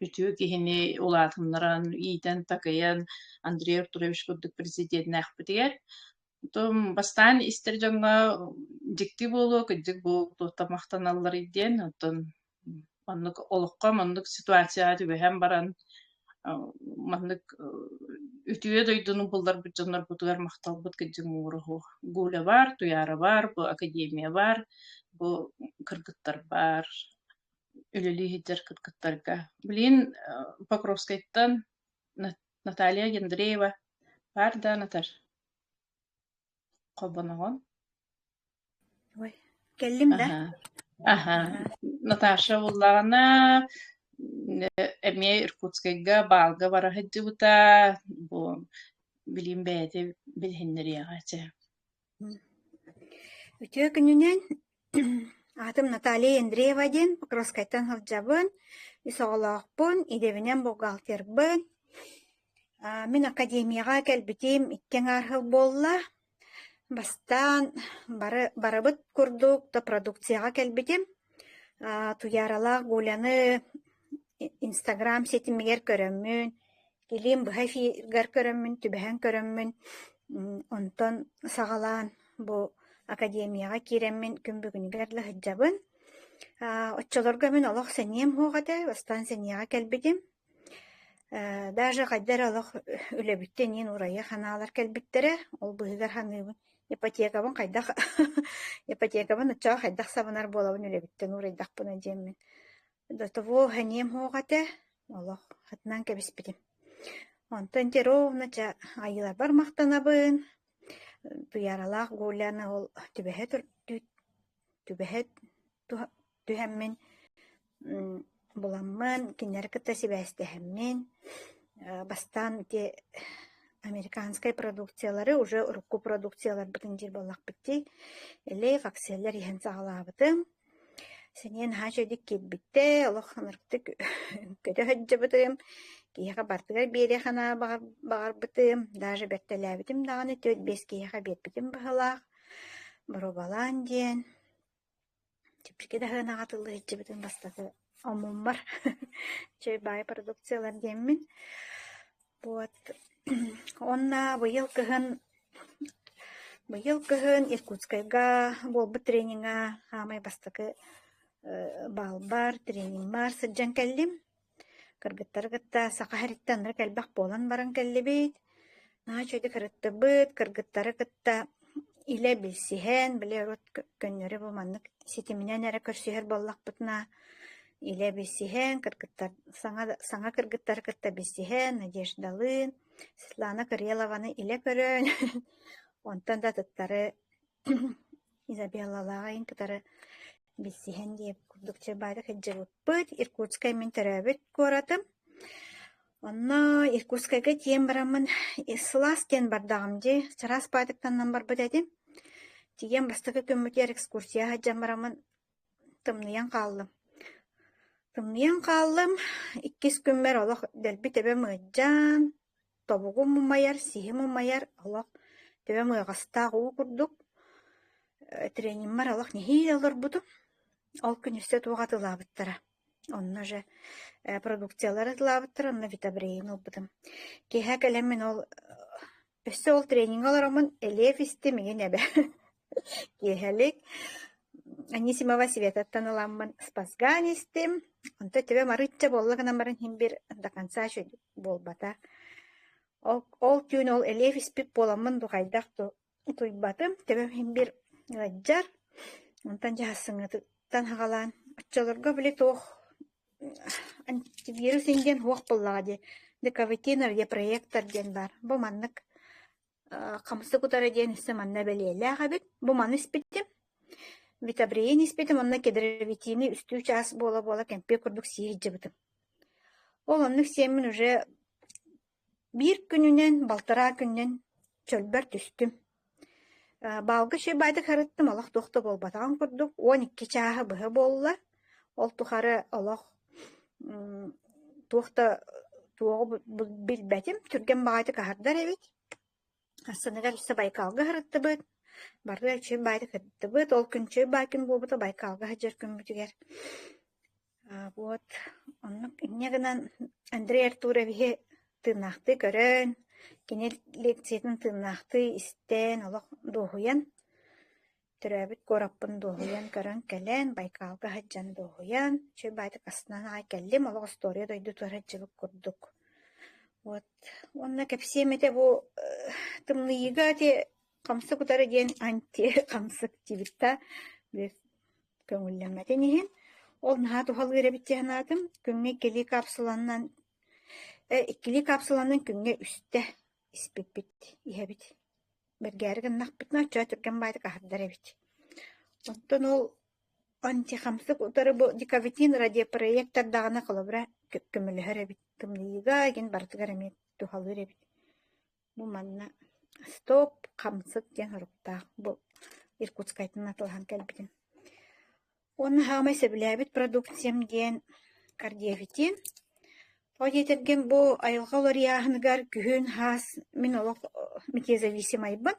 [SPEAKER 1] үтүө киһини улаатыннаран, иитэн-такайан Андрей Артурович курдук президеннээхпитигэр. Потом бастаан истэр дьоҥҥо дьикти буолуо, кырдьык бу туохтан махтаналларый диэн, оттон маннык олоххо маннык ситуацияҕа түбэһэн баран маннык үтүө дойдуну булларбыт дьоннорбутугар махталбыт кырдьык муҥура суох. Гуля баар, Туйаара баар, бу академия баар, бу кыргыттар баар үлэлии сылдьар кыргыттарга. Билигин Покровскайтан Наталья Андреева баар да Наташ? Холбоноҕун?
[SPEAKER 4] Ой, кэллим да?
[SPEAKER 1] Аһа. Аһа. Наташа буллаҕына эмиэ Иркутскайга баалга бара сылдьыбыта. Бу билигин бэйэтэ билиһиннэриэҕэ чэ.
[SPEAKER 4] Үтүө күнүнэн Аатым Наталья Андреева диэн, Покровскайтан сылдьабын, үс оҕолоохпун, идэбинэн бухгалтербын. Мин академияҕа кэлбитим икки аҥаар сыл буолла. Бастаан бары барыбыт курдук да продукцияҕа кэлбитим. Туйааралаах Гуляны Инстаграм ситимигэр көрөммүн, илиим быһа эфиргэр көрөммүн, түбэһэн көрөммүн, онтон саҕалаан бу академияҕа киирэммин күн бүгүнүгэр да сылдьабын. Оччолорго мин олох сэниэм суох этэ, бастаан сэниэҕэ кэлбитим. Даже хайда эрэ олох үлэбиттэн иин уурайыах санаалар кэлбиттэрэ, ол быыһыгар саныыбын ипотекабын хайдах ипотекабын оччоҕо хайдах сабынар буолабын үлэбиттэн уурайдахпына диэммин До того сэниэм суох этэ, олох сытынан кэбиспитим. Онтон ити ровно чэ айыыларбар махтанабын, Туйааралаах Гуляны ол түбэһэ түбэһэ түһэммин буламмын, кинилэри кытта сибээстэһэммин, бастаан ити американскай продукциялары уже урукку продукцияларбытын диир буоллахпыт дии, элээх акциялар иһэн саҕалаабытым. Сэниэ наһаа үчүгэйдик киирбиттэ, олох ынырыктык көтө сылдьыбытым, киһиэхэ барытыгар биэриэх санаа баҕарбытым, даже бэртэлээбитим даҕаны 4-5 киһиэхэ биэрбитим быһыылаах, боруобалаан диэн чэпчэки да сыанаҕа атыылыы сылдьыбытым бастакы омуммар чэй баай продукциялар диэммин. Вот уонна быйыл кыһын быйыл кыһын Иркутскайга буолбут трениҥҥа саамай бастакы баалбар, трениҥмар сылдьан кэллим. Кыргыттары кытта Саха сириттэн ынырык элбэх буолан баран кэллибит. Наһаа үчүгэйдик ырыттыбыт, кыргыттары кытта илэ билсиһэн, били урут көннөрү бу маннык ситиминэн эрэ көрсүһэр буоллахпытына, илэ билсиһэн, кыргыттар саҥа саҥа кыргыттары кытта билсиһэн, Надеждалыын, Светлана Кириллованы илэ көрөн, онтон да атыттары Изабеллалааҕын кытары билсиһэн диэбит курдук чэ баайдык сылдьыбыппыт. Иркутскай мин төрөөбүт куоратым. Онно Иркутскайга тиийэн бараммын сылаас диэн бардаҕым дии, чараас баайдыктанан барбыт этим. Тиийэн бастакы күммүтүгэр экскурсия сылдьан бараммын тымныйан хааллым. Тымныйан хааллым, иккис күммэр олох дэлби төбөм ыалдьан, тобугум умайар, сиһим умайар, олох төбөм ыаҕастаах уу курдук. Трениммэр олох нэһиилэ олорбутум. Ол күн өссө туох атыылаабыттара. Онно же продукциялары атыылаабыттара, онно витабрейн ылбытым. Киэһэ кэлэммин ол өссө ол трениҥҥэ олороммун элиэф истим игин эбэ. Киэһэлик Анисимова Светаттан ыламмын спасган истим. Онто төбөм арыычча буолла гынан баран иһин бир до конца үчүгэй буолбата. Ол, ол түүн ол элиэф испит буоламмын бу хайдах утуйбатым, төбөм иһин бир ыалдьар. Онтон дьаһассыҥҥытыттан саҕалаан оччолорго били туох антивирус диэн суох буоллаҕа дии. Дековитин проектор диэн баар. Бу маннык хамсык утара диэн өссө манна бэлиэлээх эбит. Бу маны испитим. Витабриин испитим уонна кедровитины үстүү чаас буола-буола кэмпиэ курдук сии сылдьыбытым. Ол оннук сиэммин уже биир күнүнэн, балтараа күнүнэн чөлбөр түстүм. Баалга үчүгэй сырыттым, олох туох да буолбатаҕын курдук, 12 чааһы быһа буолла. Ол тухары олох туох да туоҕу билбэтим, түргэн баҕайытык аһардар эбит. Сарсыныгар өссө Байкалга сырыттыбыт, бары үчүгэй баҕайытык сырыттыбыт. Ол күн үчүгэй баҕайы күн буолбута Байкалга сылдьар күммүтүгэр. Вот оннук инньэ гынан Андрей Артуровиһы тыыннаахтыы көрөн, кини лекциятын тыыннаахтыы истэн, олох дуоһуйан, төрөөбүт куораппын дуоһуйан көрөн кэлэн, Байкалга сылдьан дуоһуйан, үчүгэй баҕайытык астынан аҕай кэллим, олох остуоруйа дойдутугар сылдьыбыт курдук. Вот уонна кэпсиэм этэ бу тымныйыыга ити хамсык утары диэн анти-хамсык диибит да көҥүллэммэтин иһин, ол наһаа туһалыыр эбит дии санаатым. Күҥҥэ иккилии капсуланан иккилии капсуланан күҥҥэ үстэ испиппит, иһэбит. Бэргээри гыннахпытына оччоҕо түргэн баайдык аһардар эбит. Оттон ол антихамсык утары бу диковитин радиопроектор даҕаны холобура көмөлөһөр эбит. Тымныйыыга игин барытыгар эмиэ туһалыыр эбит. Бу манна Стоп хамсык диэн соруктаах бу Иркутскайтан атылаһан кэлбитим. Уонна саамай сөбүлээбит продукциям диэн кардиофитин. Тоҕо диэтэргин бу айылҕа уларыйааһыныгар күһүн, хаас мин олох метеозависимайбын.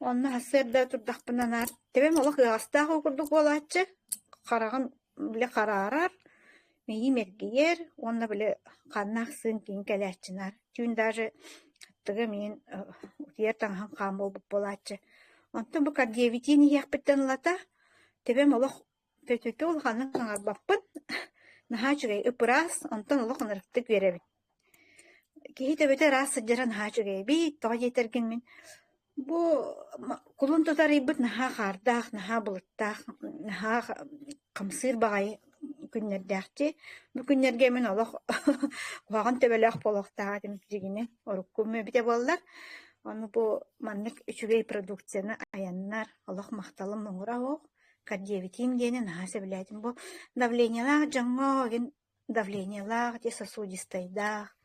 [SPEAKER 4] Онно сарсыарда турдахпына наар төбөм олох ыаҕастаах уу курдук буолааччы, хараҕым били хараарар, мэйиим эргийэр уонна били ханна ахсын киин кэлээччи наар. Түүн даже аттыга миин утуйар таҥаһым хаан буолбут буолааччы. Онтон бу кардиовитин иһиэхпиттэн ылата төбөм олох төтөтө улаханнык саҥарбаппын, наһаа үчүгэй ып-ыраас, онтон олох ынырыктык үөрэбин. Киһи төбөтө ыраас сылдьара наһаа үчүгэй эбит, тоҕо диэтэргин мин бу кулун тутар ыйбыт наһаа хаардаах, наһаа былыттаах, наһаа хамсыыр баҕайы күннэрдээхчи. Бу күннэргэ мин олох куһаҕан төбөлөөх буолуохтаах этим дьиҥинэн, уруккум эбитэ буоллар. Ону бу маннык үчүгэй продукцияны айаннар, олох махталым муҥура суох. Кардиовитин диэни наһаа сөбүлээтим. Бу давлениелаах дьоҥҥо игин давлениелаах, ити сосудистайдаах,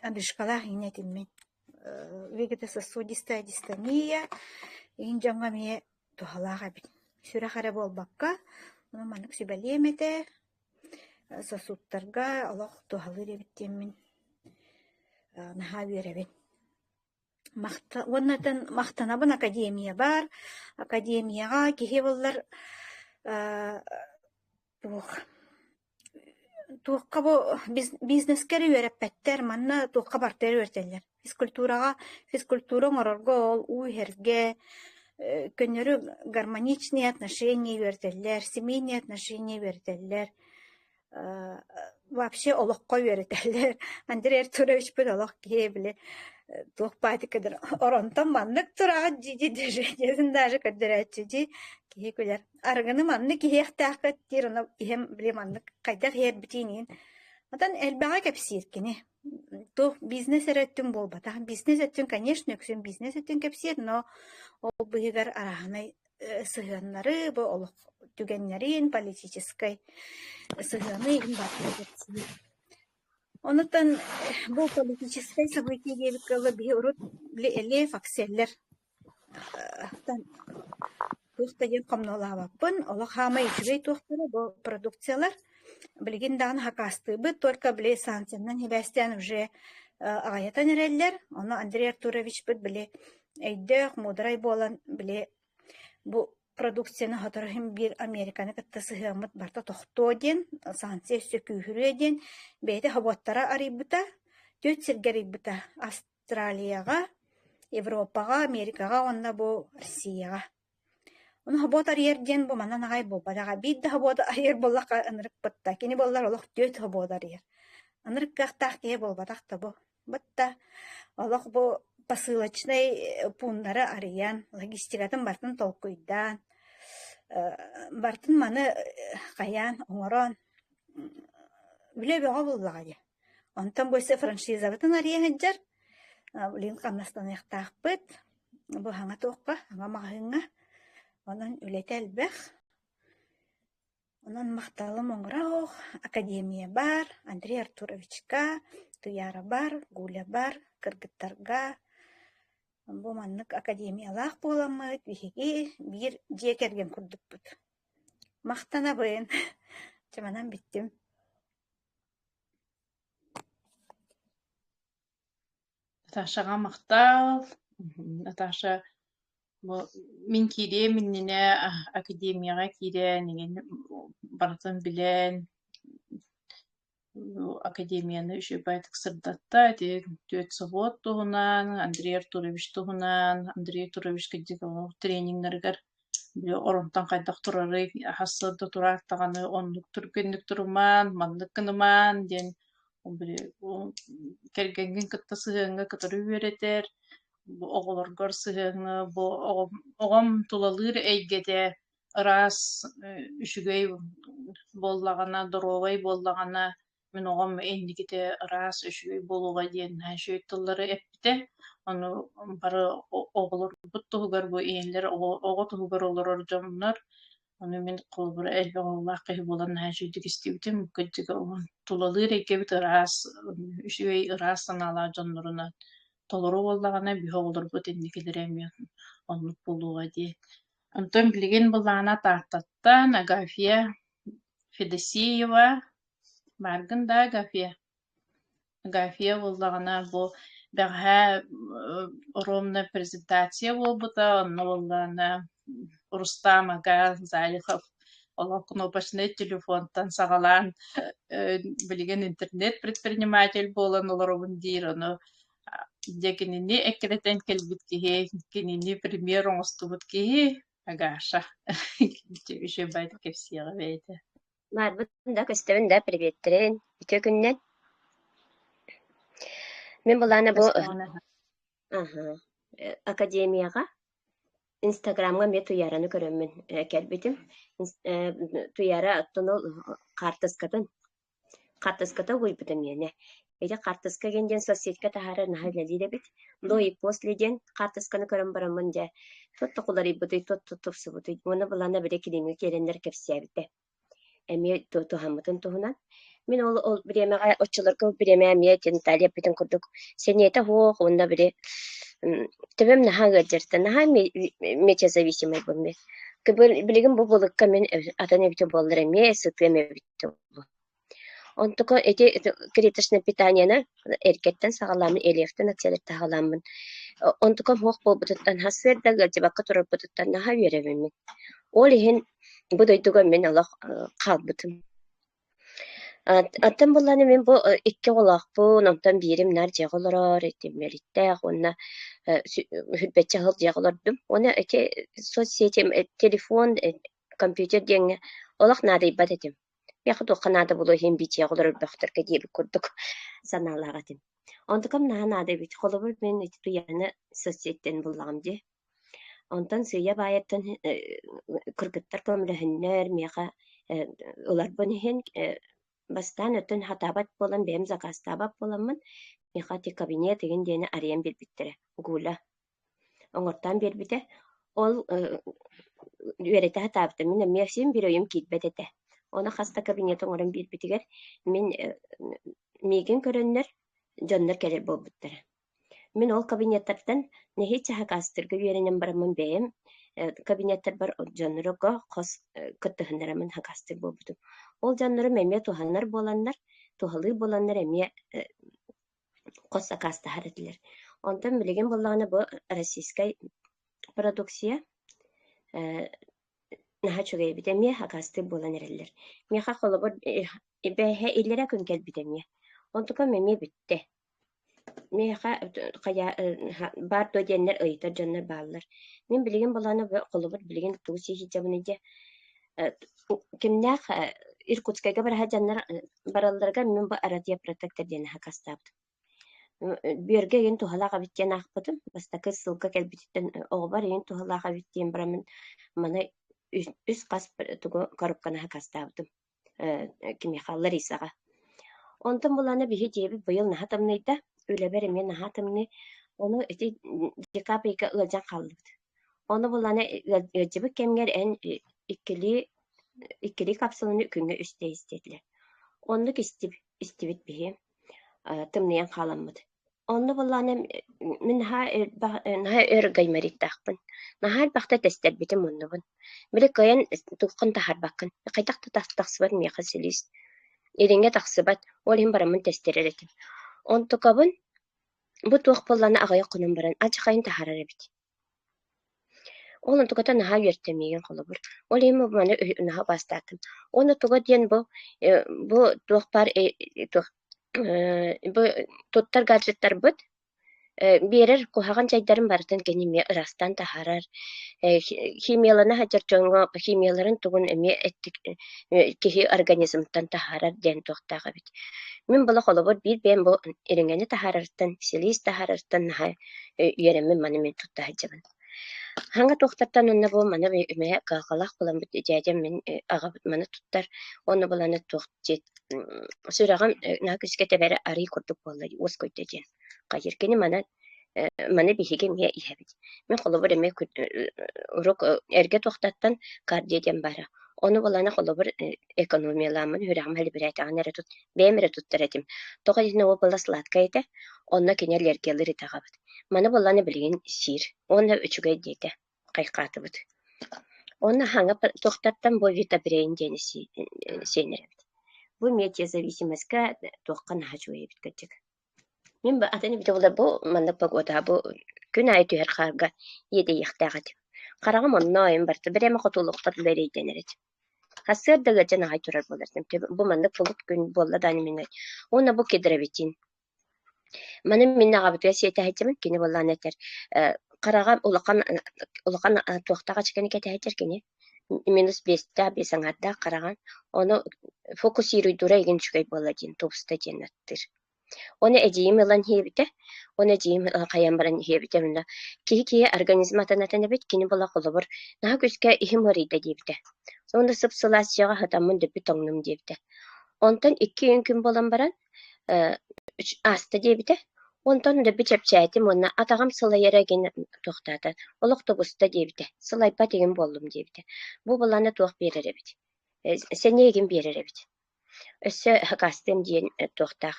[SPEAKER 4] одышкалаах иҥнэ этим мин. Вегетососудистая дистония иһин дьоҥҥо эмиэ туһалаах эбит. Сүрэх эрэ буолбакка, ону маннык сүбэлиэм этэ, сосудтарга олох туһалыыр эбит диэммин наһаа үөрэбин. Махта уонна махтанабын академиябар, академияҕа киһи буоллар туох туохха бу бизнескэ эрэ үөрэппэттэр, манна туохха барытыгар үөрэтэллэр. Физкультураҕа физкультура оҥорорго ол уу иһэргэ, көннөрү гармоничные отношения үөрэтэллэр, семейные отношения үөрэтэллэр вообще олоххо үөрэтэллэр. Андрей Артуровичпыт олох киһи били туох баатыкыдыр оронтон маннык тураҕыт дии дии даже көрдөрөөччү дии киһи күлэр. Арыгыны маннык иһиэхтээххит диир ону иһэм били маннык хайдах иһэрбитин иһин. Оттон элбэҕи кэпсиир кини. Туох бизнес эрэ өттүн буолбатах. Бизнес өттүн, конечно, үксүн бизнес өттүн кэпсиир, но ол быыһыгар арааһынай сыһыаннары, бу олох түгэннэрин, политическай сыһыаны иһин барытын кэпсиир. Онутан бу политическай событие диэбиккэ дылы биһи урут били Элиев Акселлер туох да диэн хомнуолаабаппын, олох хаамай үчүгэй туохтара бу продукциялар. Билигин даҕаны хакаастыыбыт, только били санкциянан сибээстээн уже аҕыйатан эрэллэр. Ону Андрей Артуровичпыт били өйдөөх, муударай буолан били бу продукцияны сотору иһин биир Американы кытта сыһыаммыт барыта тохтуо диэн, санкция өссө күүһүрүө диэн бэйэтэ собуоттара арыйбыта, түөрт сиргэ арыйбыта Австралияҕа, Европаҕа, Америкаҕа уонна бу Россияҕа. Ону собуот арыйар диэн бу манан аҕай буолбатаҕа. Биир да собуоту арыйар буоллахха ынырык бытта. Кини буоллар олох түөрт собуоту арыйар. Ынырык кыахтаах киһи буолбатах да бу. Бытта олох бу посылочнай пууннары арыйан, логистикатын барытын толкуйдаан, барытын маны хайаан оҥорон үлэ бөҕө буоллаҕа дии. Онтон бу өссө франшизабытын арыйа сылдьар, билигин хамнастаныахтаахпыт, бу саҥа туохха, саҥа маҕаһыыҥҥа, онон үлэтэ элбэх. Онон махталым оҥоро академия баар, Андрей Артуровичка, Туяра бар, Гуля бар, кыргыттарга бу маннык академиялаах буоламмыт биһиги биир дьиэ кэргэн курдукпут. Махтанабын. Чэ манан бүттүм.
[SPEAKER 1] Наташаҕа махтал. Наташа бу мин киириэм иннинэ академияҕа киирэн эҥин барытын билэн академияны үчүгэйдик сырдатта. Ити түөрт собуот туһунан, Андрей Артурович туһунан, Андрей Артурович кырдьык трениннэригэр Били оронтон хайдах турарый, сарсыарда тураат даҕаны оннук түргэнник турумаан, маннык гынымаан диэн били кэргэҥҥин кытта сыһыаҥҥа кытары үөрэтэр, бу оҕолоргор сыһыаҥҥа бу оҕом, оҕом тулалыыр эйгэтэ ыраас, үчүгэй буоллаҕына, доруобай буоллаҕына мин оҕом инникитэ ыраас, үчүгэй буолуоҕа диэн наһаа үчүгэй тыллары эппитэ. Ону бары оҕолорбут туһугар бу ийэлэр оҕо туһугар олорор дьоннор ону мин холобура элбэх оҕолоох киһи буолан наһаа үчүгэйдик истибитим. Кырдьыга тулалыыр эйгэбит ыраас, үчүгэй ыраас санаалаах дьоннорунан. Толору буоллаҕына бүһэ оҕолорбут инникилэрэ эмиэ оннук буолуоҕа дии. Онтон билигин былаана Тааттаттан Агафья Федосеева бааргын да Агафья? Агафья буоллаҕына бу бэҕэһээ ровно презентация буолбута, онно буоллаҕына Рустам ага Залихов олох кнопочнай телефонтан саҕалаан билигин интернет-предприниматель буолан олоробун диир, ону дьэ кинини эккирэтэн кэлбит киһи, кинини пример оҥостубут киһи Агаша үчүгэй кэпсиэҕэ бэйэтэ.
[SPEAKER 5] Маарбын да көстөбүн да приветтерин үтүө күннэн. Мин былаана бу
[SPEAKER 1] Көстөҕүнэ
[SPEAKER 5] аха академияҕа Инстаграмҥа эмиэ Туйаараны көрөммүн кэлбитим. Туйаара оттон ол хаартыскатын хаартыската угуйбута миэнэ. Ити хаартыска диэн диэн соцсетька таһаарар наһаа үлэлиир эбит. До и после диэн хаартысканы көрөн бараммын дьэ туох уларыйбытый, туох тупсубутуй уонна былаана били килиимҥэ киирэннэр кэпсээбитэ. Эмиэ туһаммытын туһунан. Мин ол ол бириэмэҕэ оччолорго бириэмэ эмиэ Наталья эппитин курдук сэниэтэ суох уонна били төбөм наһаа ыалдьарта, наһаа мечезависимайбын мин. Билигин бу былыкка мин атын эбитэ буоллар эмиэ сытыам эбит Онтука ити клеточное питаниены эргэттэн саҕалааммын, элиэхтэн акциялартан саҕалааммын, онтукам суох буолбутуттан сарсыарда ыалдьыбакка турарбытыттан наһаа үөрэбин мин. Ол иһин бу дойдуга мин олох хаалбытым. Оттон буоллаҕына мин бу икки оҕолоохпун, онтон биирим наар дьиэҕэ олорор, ити мэлиттээх уонна сүүрбэччэ сыл дьиэҕэ олордум. Уонна ити соцсети, телефон, компьютер диэҥҥэ олох наадыйбат этим. Миэхэ туохха наада буолуо иһин биичийэҕэ олорор бөхтөргө диэбит курдук санаалаах этим. Онтукам наһаа наада эбит. Холобур, мин ити Туйааны соцсеттэн буллаҕым дии. Онтон сыыйа баайыттан кыргыттар көмөлөһөннөр миэхэ ыларбын иһин бастаан өттүн хатаабат буолан бэйэм заказтаабат буоламмын миэхэ ити кабинет игин диэни арыйан биэрбиттэрэ. Гуля оҥортоон биэрбитэ. Ол үөрэтэ сатаабытым. Мин эмиэ син биир өйүм киирбэт этэ. Ону хас да кабинет оҥорон биэрбитигэр мин миигин көрөннөр дьоннор кэлэр буолбуттара. Мин ол кабинеттартан нэһииччэ хакаастыырга үөрэнэн бараммын бэйэм кабинеттарбар дьоннорго хос кыттыһыннараммын хакаастыыр буолбутум. Ол дьоннорум эмиэ туһанар буоланнар, туһалыыр буоланнар эмиэ хос сакаастаһар этилэр. Онтон билигин буоллаҕына бу российскай продукция наһаа үчүгэй эбит, эмиэ хакаастыыр буолан эрэллэр. Миэхэ холобур бэйэһэ иллэрээ күн кэлбит эмиэ. Онтукам эмиэ бүттэ. Миэхэ хайа баар дуо диэннэр ыйытар дьоннор бааллар. Мин билигин былаана холобур билигин тугу сии сылдьабыный диэ кимнээх Иркутскайга бараһа дьоннор баралларыгар мин бу радиопротектор диэн хакастаабытым. Бүөргэ игин туһалаах эбит диэн аахпытым. Бастакы ссылка кэлбититтэн оҕобор игин туһалаах эбит диэн бараммын маны үс хас тугу коробканы хакастаабытым. Кимиэхэ Ларисаҕа. Онтон булана биһи дьиэбит быйыл наһаа тымныйда, үлэбэр эмиэ наһаа тымныы. Ону ити декабрь ыйга ыалдьан хааллыбыт. Ону булана ыалдьыбыт кэмҥэр эн иккилии иккилии капсуланы күҥҥэ үстэ ис диэтилэр. Оннук истибит биһи тымныйан хааламмыт. Онно буоллаҕына мин наһаа элбэх наһаа өр гаймориттаахпын. Наһаа элбэхтэ тэстэрбитим муннубун. Били кыайан туоххун таһаарбаккын. Хайдах да тахсыбат миэхэ силиис. Илиҥҥэ тахсыбат, ол иһин бараммын тэстэрэр этим. Онтукабын бу туох буоллаҕына аҕыйах хонон баран алдьархайын таһаарар эбит. Ол онтуката наһаа үөртэ миигин холобур. Ол иһин маны наһаа убаастаатым. Уонна туга диэн бу бу туох баар туох бу туттар гаджеттарбыт биэрэр куһаҕан дьайдарын барытын кини эмиэ ыраастаан таһаарар. Химиялана сылдьар дьоҥҥо химияларын тугун эмиэ эттик киһи организмтан таһаарар диэн туохтаах эбит. Мин була холобур биир бэйэм бу ириҥэни таһаарартан, силиис таһаарартан наһаа үөрэммин маны мин тутта сылдьабын. Хаҥа туохтартан уонна бу маны эмиэ кыһалҕалаах буоламмыт дьээдьэм мин аҕабыт маны туттар уонна буланы туох диэт сүрэҕим наһаа күүскэ тэбэрэ арый курдук буолла уоскуйда диэн хайыыр кини маны маны биһиги эмиэ иһэбит. Мин холобур эмиэ урук эргэ туохтаттан кардио диэн баара. Ону булана холобур экономиялааммын үөрэҕим хэлибирээтэҕинэ эрэ тут бэйэм эрэ туттар этим. Тоҕо диэтинэ ол буолла сладкай этэ, онно кини аллергиялыыр этэ аҕабыт. Маны буоллаҕына билигин сиир уонна үчүгэй диэтэ, хайҕаатыбыт. Уонна хаҥа туохтартан бу витабрейн диэни сиэн эрэбит. Бу метеозависимостька туохха наһаа үчүгэй эбит кырдьык. Мин атын эбитэ буоллар бу маннык погода бу күн аайы түһэр хаарга иэдэйиэхтээх этим. Хараҕым онно ойон барта, бэрээмэ хотуолуохпар дылы эрэйдэнэр этим. Сарсыарда ыалдьан аҕай турар буолар этим. Бу маннык фулук күн буолла даҕаны мин уонна бу кедровитин. Маны мин аҕабытыгар сиэтэһэччибин, кини буоллаҕына этэр э, хараҕа улахан улахан туохтаах ачыкыны кэтэһэччэр кини минус биэстээх биэс аҥаардаах хараҕын ону фокусируйдуура игин үчүгэй буолла диэн тубуста диэн аттыыр. Ону эдьиийим ылан иһиэбитэ, ону эдьиийим хайан баран иһиэбитэ уонна киһи-киһи организма атын-атын эбит, кини була холобур наһаа күүскэ иһим ыарыйда диэбитэ. Уонна сып-сылаас дьиэҕэ сытаммын дөппүт тоҥнум диэбитэ. Онтон икки күн буолан баран э ааста диэбитэ. Онтон дөббү чэпчээтим уонна атаҕым сылайара игин туохтаата, олох тубуста диэбитэ, сылайбат игин буоллум диэбитэ. Бу былаана туох биэрэр эбит, сэниэ игин биэрэр эбит. Өссө хакастыам диэн туохтаах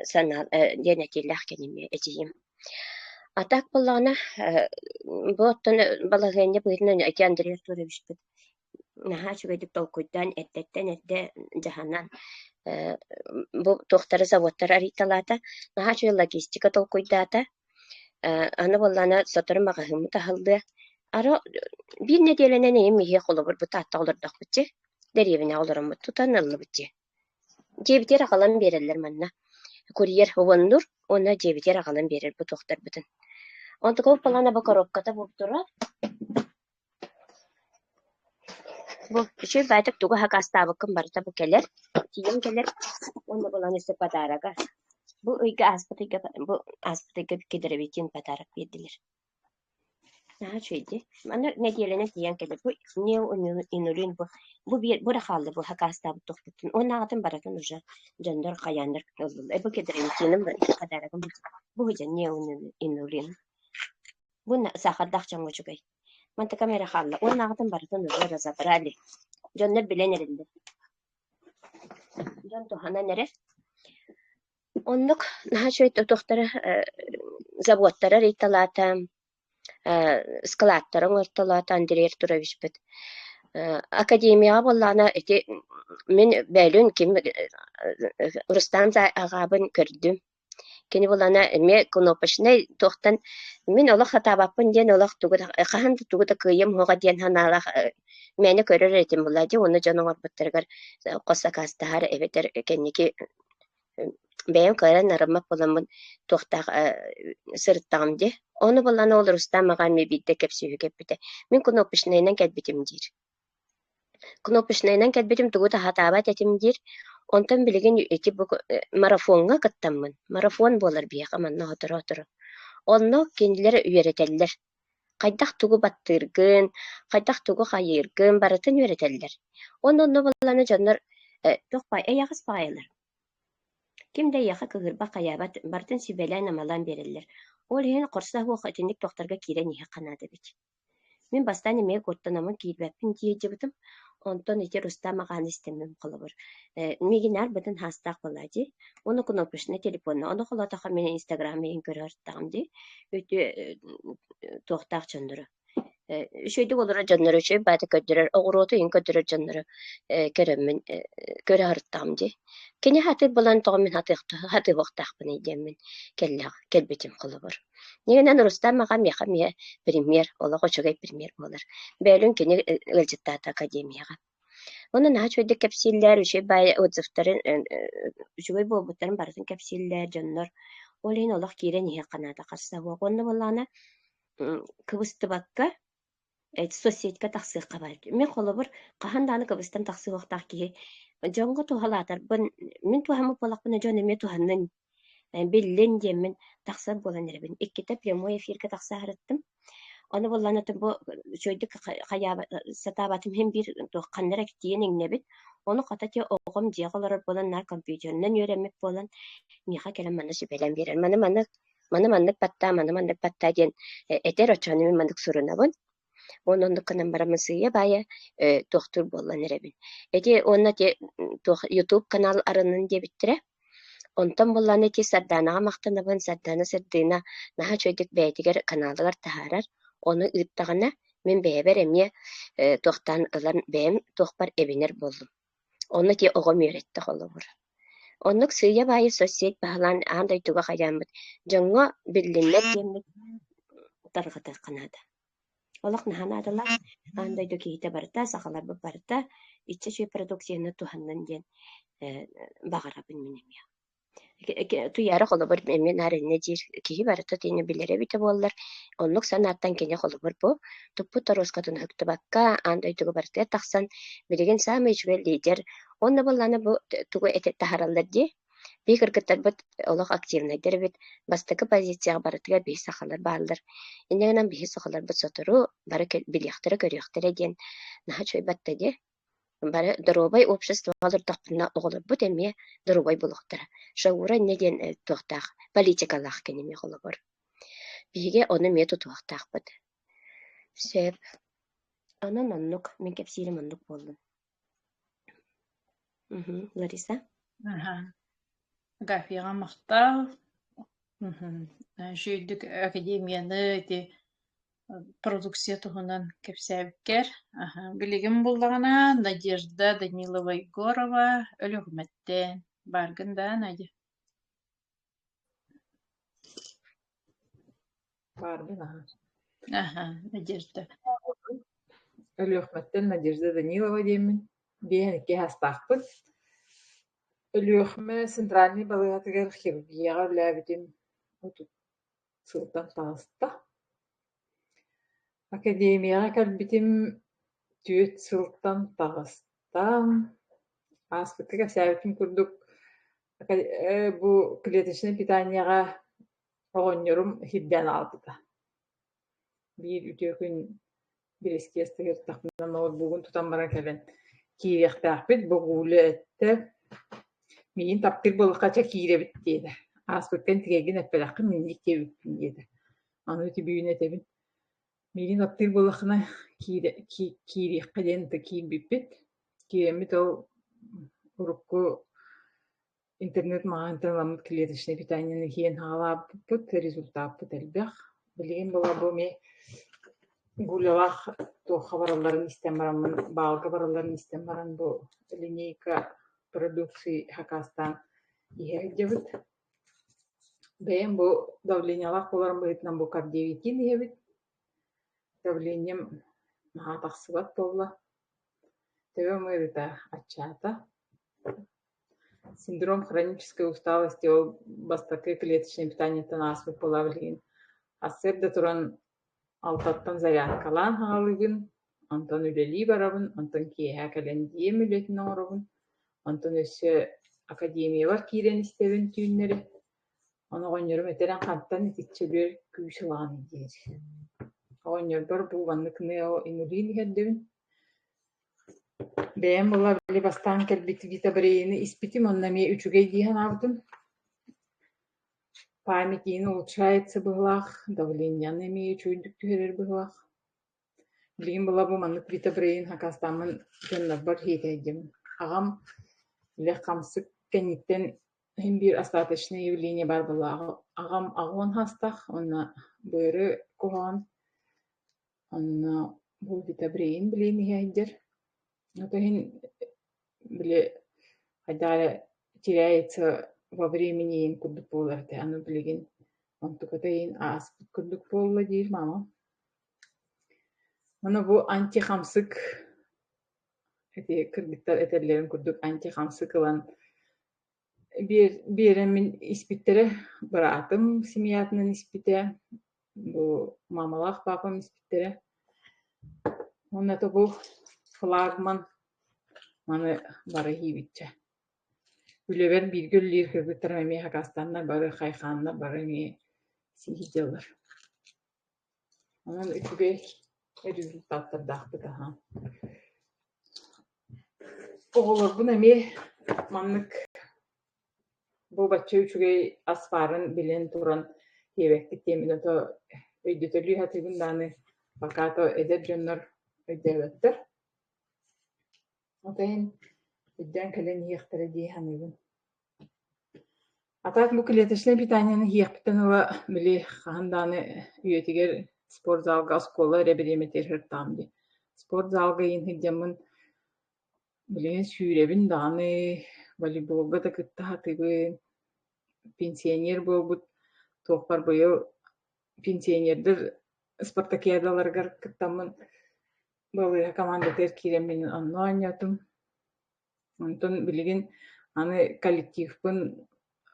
[SPEAKER 5] санаа диэн этиилээх кэлимиэ эдьиийим. А так буоллаҕына, бу оттон балаһыанньа быһыытынан ити Андрей Артуровичпыт наһаа үчүгэйдик толкуйдаан эрдэттэн эрдэ дьаһанан бу туохтары заводтары арыйталаата, наһаа үчүгэй логистика толкуйдаата. Аны буоллаҕына сотору маҕаһыыммыт аһыллыа. Ара биир нэдиэлэнэн ийэм иһиэ холобур бу Тааттаҕа олордохпут дии, дэриэбинэҕэ олороммут тутан ыллыбыт дии. Дьиэбитигэр аҕалан биэрэллэр манна. Курьер уоннуур уонна дьиэбитигэр аҕалан биэрэр бу туохтарбытын. Онтукабыт буоллаҕына бу коробката буолуп турар. Бу үчүгэй баайдык тугу сакаастаабыккын барыта бу кэлэр, тиийэн кэлэр уонна булан өссө подарога. Бу ыйга ааспыт ыйга бу ааспыт ыйга кедровитин подарок биэрдилэр. Наһаа үчүгэй дии. Маны нэдиэлэнэн тиийэн кэлэр. Бу неоинулин бу бу биэр бу эрэ хаалла бу сакаастаабыт туохпуттан. Уоннааҕытын барытын уже дьоннор хайааннар ыллылар. Бу кедровитиным подарогым бу сылдьан неоинулин. Бу саахардаах дьоҥҥо үчүгэй. Мантыкам эрэ хаалла. Уоннааҕытын барытын уже разобрали. Дьоннор билэн эрэллэр. Дьон туһанан эрэр. Оннук наһаа үчүгэй тутуохтара заводтара ыйталаата, складтара оҥортолоото Андрей Артуровичпыт. Академияҕа буоллаҕына ити мин бөлүүн ким Рустам аҕабын көрдүм. Кини булана эмиэ кнопочнай туохтан мин олох сатаабаппын диэн олох тугу да хаһан да тугу да кыайыам суоҕа диэн санаалаах мээнэ көрөр этим буоллаа дии уонна дьон оҥорбуттарыгар хос сакаастаһар эбэтэр кэнники бэйэм кыайан арыммат буоламмын туохтаах сырыттаҕым дии. Ону булан ол Рустам аҕа эмиэ биирдэ кэпсүүһү кэппитэ. Мин кнопочнайынан кэлбитим диир. Кнопочнайынан кэлбитим тугу да сатаабат этим диир. Онтон билигин ити бу марафоҥҥа кыттаммын, марафон буолар биһиэхэ манна сотору-сотору. Онно кинилэр үөрэтэллэр. Хайдах тугу баттыыргын, хайдах тугу хайыыргын барытын үөрэтэллэр. Уонна онно буоллаҕына дьоннор туох баай эйэҕэс баҕайылар. Ким да эйиэхэ кыыһырбат хайаабат, барытын сүбэлээн-амалаан биэрэллэр. Ол иһин хорсо суох итинник туохтарга киирэн иһиэххэ наада эбит. Мин бастаан эмиэ куттанаммын киирбэппин дии сылдьыбытым, онтон ити Рустам аҕааны истэммин холобур, э, миигин бытын хаастаах буоллаа дии, уонна кнопочнай телефонна, ону холоотоххо мин инстаграм иһин көрө сырыттаҕым дии, үтүө туохтаах дьоннору э, үчүгэйдик олорор дьоннору үчүгэй баата көрдөрөр, оҕуруоту иһин көрдөрөр дьоннору э, көрөммүн э, көрө сырыттаҕым дии. Кини сатыыр буолан тоҕо мин сатыах сатыахтаахпыный диэммин кэллэҕ кэлбитим холобур. Ньиҥинэн Рустам аҕа миэхэ эмиэ премьер, олох үчүгэй премьер буолар. Бөөлүүн кини ыалдьыттаата академияҕа. Уонна наһаа үчүгэйдик кэпсииллэр, үчүгэй баай отзывтарын үчүгэй буолбуттарын барытын кэпсииллэр дьоннор. Ол иһин олох киирэн иһиэххэ наада харса суох. Уонна буоллаҕына кыбыстыбакка соцсетька тахсыахха баар. Мин холобур хаһан даҕаны кыбыстан тахсыахтаах киһи дьоҥҥо туһалаатарбын, мин туһаммыт буоллахпына дьон эмиэ туһаннын биллин диэммин тахсар буолан эрэбин. Иккитэ прямой эфиргэ тахса сырыттым. Ону буоллаҕына бу үчүгэйдик хайаабат сатаабатым иһин биир туох ханна эрэ тиийэн иҥнэбит. Ону хата ти оҕом дьиэҕэ олорор буолан наар компьютерынан үөрэммит буолан миэхэ кэлэн манна сүбэлээн биэрэр. Маны маннык маны маннык баттаа, маны маннык баттаа диэн этэр, оччону мин маннык сурунабын. Уонна оннук гынан бараммын сыыйа-баайа туохтуур буоллан эрэбин. Ити уонна ити туох YouTube канал арынын диэбиттэрэ. Онтон буоллаҕына ити Сардаанаҕа махтанабын, Сардаана Сырдыына наһаа үчүгэйдик бэйэтигэр каналыгар таһаарар, ону ыыттаҕына мин бэйэбэр эмиэ э, туохтаан ылан бэйэм туохпар эбинэр буоллум. Онно ити оҕом үөрэттэ холобур. Оннук сыыйа-баайы соцсеть баһылаан аан дойдуга хайааммыт дьоҥҥо биллиннэр диэммит тарҕатыахха наада. Олох наһаа наадалаах, аан дойду киһитэ барыта, сахаларбыт барыта иччэ үчүгэй продукцияны туһаннын диэн э, баҕарабын мин эмиэ. Туйаара холобур эмиэ наар инньэ диир киһи барыта итини билэрэ эбитэ буоллар, оннук санааттан кини холобур бу туппут торуоскатын ыһыктыбакка аан дойдуга барытыгар тахсан билигин саамай үчүгэй лидер уонна буоллаҕына бу тугу этэ таһаараллар дии Биһи кыргыттарбыт олох активнайдар эбит, бастакы позицияҕа барытыгар биһи сахалар бааллар. Инньэ гынан биһи сахаларбыт сотору бары билиэхтэрэ-көрүөхтэрэ диэн наһаа үчүгэй батта дии. Бары доруобай обществоҕа олордохпутуна оҕолорбут эмиэ доруобай буолуохтара. Шаура инньэ диэн туохтаах политикалаах кини эмиэ холобур. Биһиги ону эмиэ тутуһуохтаахпыт. Сөп. Онон оннук, мин кэпсиирим оннук буоллун. Мгм. Лариса?
[SPEAKER 1] Аха. Агафьяҕа махтал. Мгм. Үчүгэйдик академияны ити продукция туһунан кэпсээбиккэр. Аха. Билигин буллаҕына Надежда Данилова Егорова Өлүөхүмэттэн. Бааргын да, Надя?
[SPEAKER 6] Баарбын аһа.
[SPEAKER 1] Аха, Надежда.
[SPEAKER 6] Өлүөхүмэттэн Надежда Данилова диэммин. Биэһэн икки саастаахпын. Өлүөхүмэ центральнай балыыһатыгар хирургияҕа үлэлээбитим 30 сылтан таҕыста. Академияҕа кэлбитим 4 сылтан таҕыста. Ааспыкка кэпсээбитим курдук, бу клеточнай питаниеҕа оҕонньорум сирдээн аҕалбыта. Биир үтүө күн бирэскиэс сырыттахпына ноутбугун тутан баран кэлэн киириэхтээхпит, бу Гуля эттэ, миигин таптыыр буоллахха чэ киирэбит диэтэ. Ааспыккын тигэйгин эппэтэххин инник диэбиппин диэтэ. Аны ити бүгүн этэбин, миигин таптыыр буоллаххына киирэ киириэххэ диэн киирбиппит. Киирэммит ол урукку Интернет маҕаһыынтан ыламмыт клеточнай питаниены иһиэн саҕалаабыппыт, результаппыт элбэх. Билигин буолла бу эмиэ Гулялаах туохха баралларын истэн бараммын, баалга баралларын истэн баран бу линейка продукции сакаастаан иһэ сылдьабыт. Бэйэм бу давлениелаах буоларым быһыытынан бу кардиовитин иһэбит. Давлением наһаа тахсыбат буолла. Төбөм ыарыыта аччаата. Синдром хронической усталости ол бастакы клеточнай питаниеттан ааспыт буолаа билигин сарсыарда туран алтаттан зарядкалаан хаалыыбын, онтон үлэлии барабын, онтон киэһэ кэлэн дьиэм үлэтин оҥоробун, онтон өссө академиябар киирэн истэбин түүннэри. Ону оҕонньорум этэрин хантан итиччэ үөр күүс ылаҕын диир. Оҕонньорбор бу маннык неоинулин иһэрдэбин. Бэйэм буолла били бастаан кэлбит витабрейны испитим, онно эмиэ үчүгэй дии санаабытым. Память иһин улучшается быһыылаах, давлениены эмиэ үчүгэйдик түһэрэр быһыылаах. Билигин буолла бу маннык витабрейн сакаастааммын дьоннорбор сиэтэйдим. Аҕам били хамсык кэнниттэн иһин биир остаточное явление баар буолла. Аҕам аҕуон саастаах уонна быары куһаҕан Онно бу витабрейн билиэн иһээйдэр. Ото иһин били хайдах эрэ теряется во времени иин курдук буолар этэ. Аны билигин онтуката иин ааспыт курдук буолла диир маамам. Ону бу антихамсык ити кыргыттар этэллэрин курдук антихамсык ылан Биэрэммин испиттэрэ, быраатым семьятынан испитэ, бу мамалаах папам испиттэрэ. Уонна то бу флагман маны бары иһиибитчэ. Үлэбэр бииргэ үлэлиир кыргыттарым эмиэ хакастаннар, бары хайхааннар, бары эмиэ сии сылдьаллар. Онон үчүгэй результаттардаахпыт аһаан. Оҕолорбун эмиэ маннык бу бачча үчүгэй ас баарын билэн туран диэбэккит диэммин ото өйдөтөлүү сатыыбын даҕаны пока то эдэр дьоннор өйдөөбөттөр. От иһин өйдөөн кэлэн иһиэхтэрэ дии саныыбын. А так бу клеточнай питаниены иһиэхпиттэн ыла били хаһан даҕаны үйэтигэр спортзалга оскуола эрэ бириэмэтигэр сырыттаҕым дии. Спортзалга иһин сылдьаммын билигин сүүрэбин даҕаны, волейболга да кытта сатыыбын. Пенсионер буолбут туохпар быйыл пенсионердар спартакиадаларыгар кыттаммын балыыһа командатыгар киирэммин онно оонньоотум. Онтон билигин аны коллективпын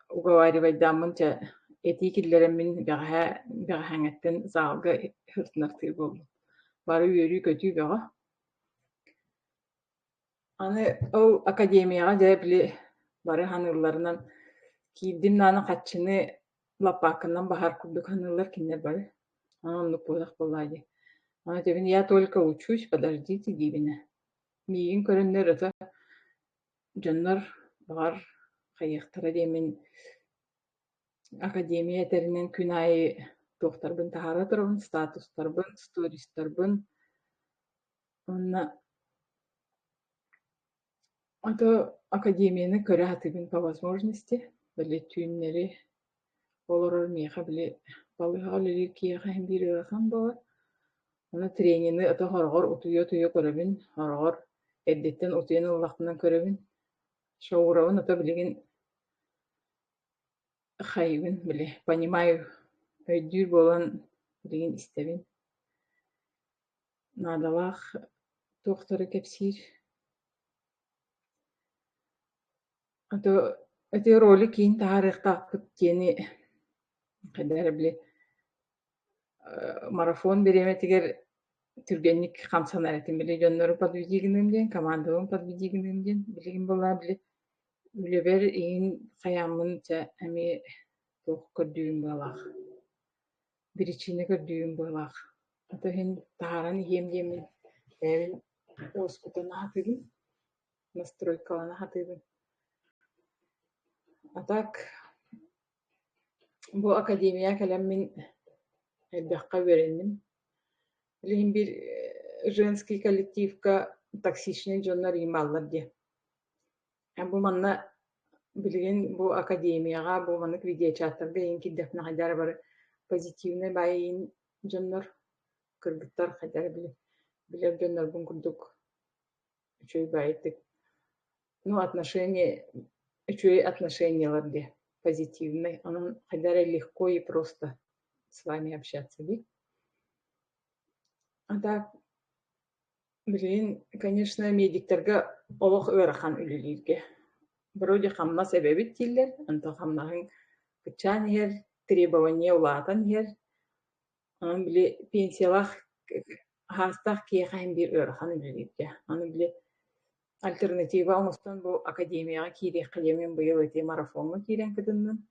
[SPEAKER 6] уговаривайдааммын чэ этии киллэрэммин бэҕэһээ бэҕэһээҥҥэттэн залга сырытынартыыр буоллум. Бары үөрүү-көтүү бөҕө. Аны ол академияҕа дьэ били бары ханыылларынан киирдим даҕаны хаччыны лаппаакканан баһар курдук ханыыллар кинилэр бары. Аны оннук буолах буоллаа дии. Аны этэбин я только учусь, подождите диибинэ. Миигин көрөннөр ото дьоннор баҕар хайыахтара диэммин академия этэринэн күн аайы туохтарбын таһаара турабын, статустарбын, стористарбын уонна ото академияны көрө сатыыбын по возможности, били түүннэри олорор миэхэ били балыыһаҕа үлэлиир киһиэхэ иһин биир ыарахан буолар. Ону тренины ото сороҕор утуйа-утуйа көрөбүн, сороҕор эрдэттэн утуйан ыллахпына көрөбүн. Шоурабын ото билигин хайыыбын били понимаю өйдүүр буолан билигин истэбин. Наадалаах туохтары кэпсиир. А то ити ролик иһин таһаарыахтаахпыт диэни хайдах эрэ били марафон бириэмэтигэр түргэнник хамсанар этим. Били дьоннору подведи гыныам диэн, командабын подведи гыныам диэн. Билигин буоллаҕа били үлэбэр иһин хайааммын чэ эмиэ туох көрдүүрүм быалаах, биричиинэ көрдүүрүм быалаах. Ото иһин таһааран иһиэм диэммин бэйэбин уоскутан аһатыыбын. Настройкалана сатыыбын. А так бу академия кэлэммин элбэххэ үөрэнним. Билигин биир женский коллективка токсичный дьоннор ыймааллар диye. Бу манна билигин бу академияҕа бу маннык видеочаттарга иһин киирдэхпинэ хайдах эрэ бары позитивнай баайын дьоннор кыргыттар хайдах эрэ били билэр дьоннорбун курдук үчүгэй баайытык ну отношение үчүгэй отношениелар диye позитивный онон хайдах эрэ легко и просто с вами общаться дии. А так билигин конечно медиктэргэ олох ыарахан үлэлииргэ. Вроде хамнас эбэбит дииллэр, онтон хамнаһыҥ кыччаан иһэр, требование улаатан иһэр. Онон били пенсиялаах аһаастаах киһиэхэ иһин биир ыарахан үлэлииргэ. Аны били альтернатива оҥостон бу академияҕа киириэххэ диэммин быйыл ити марафоҥҥа киирэн кытынным.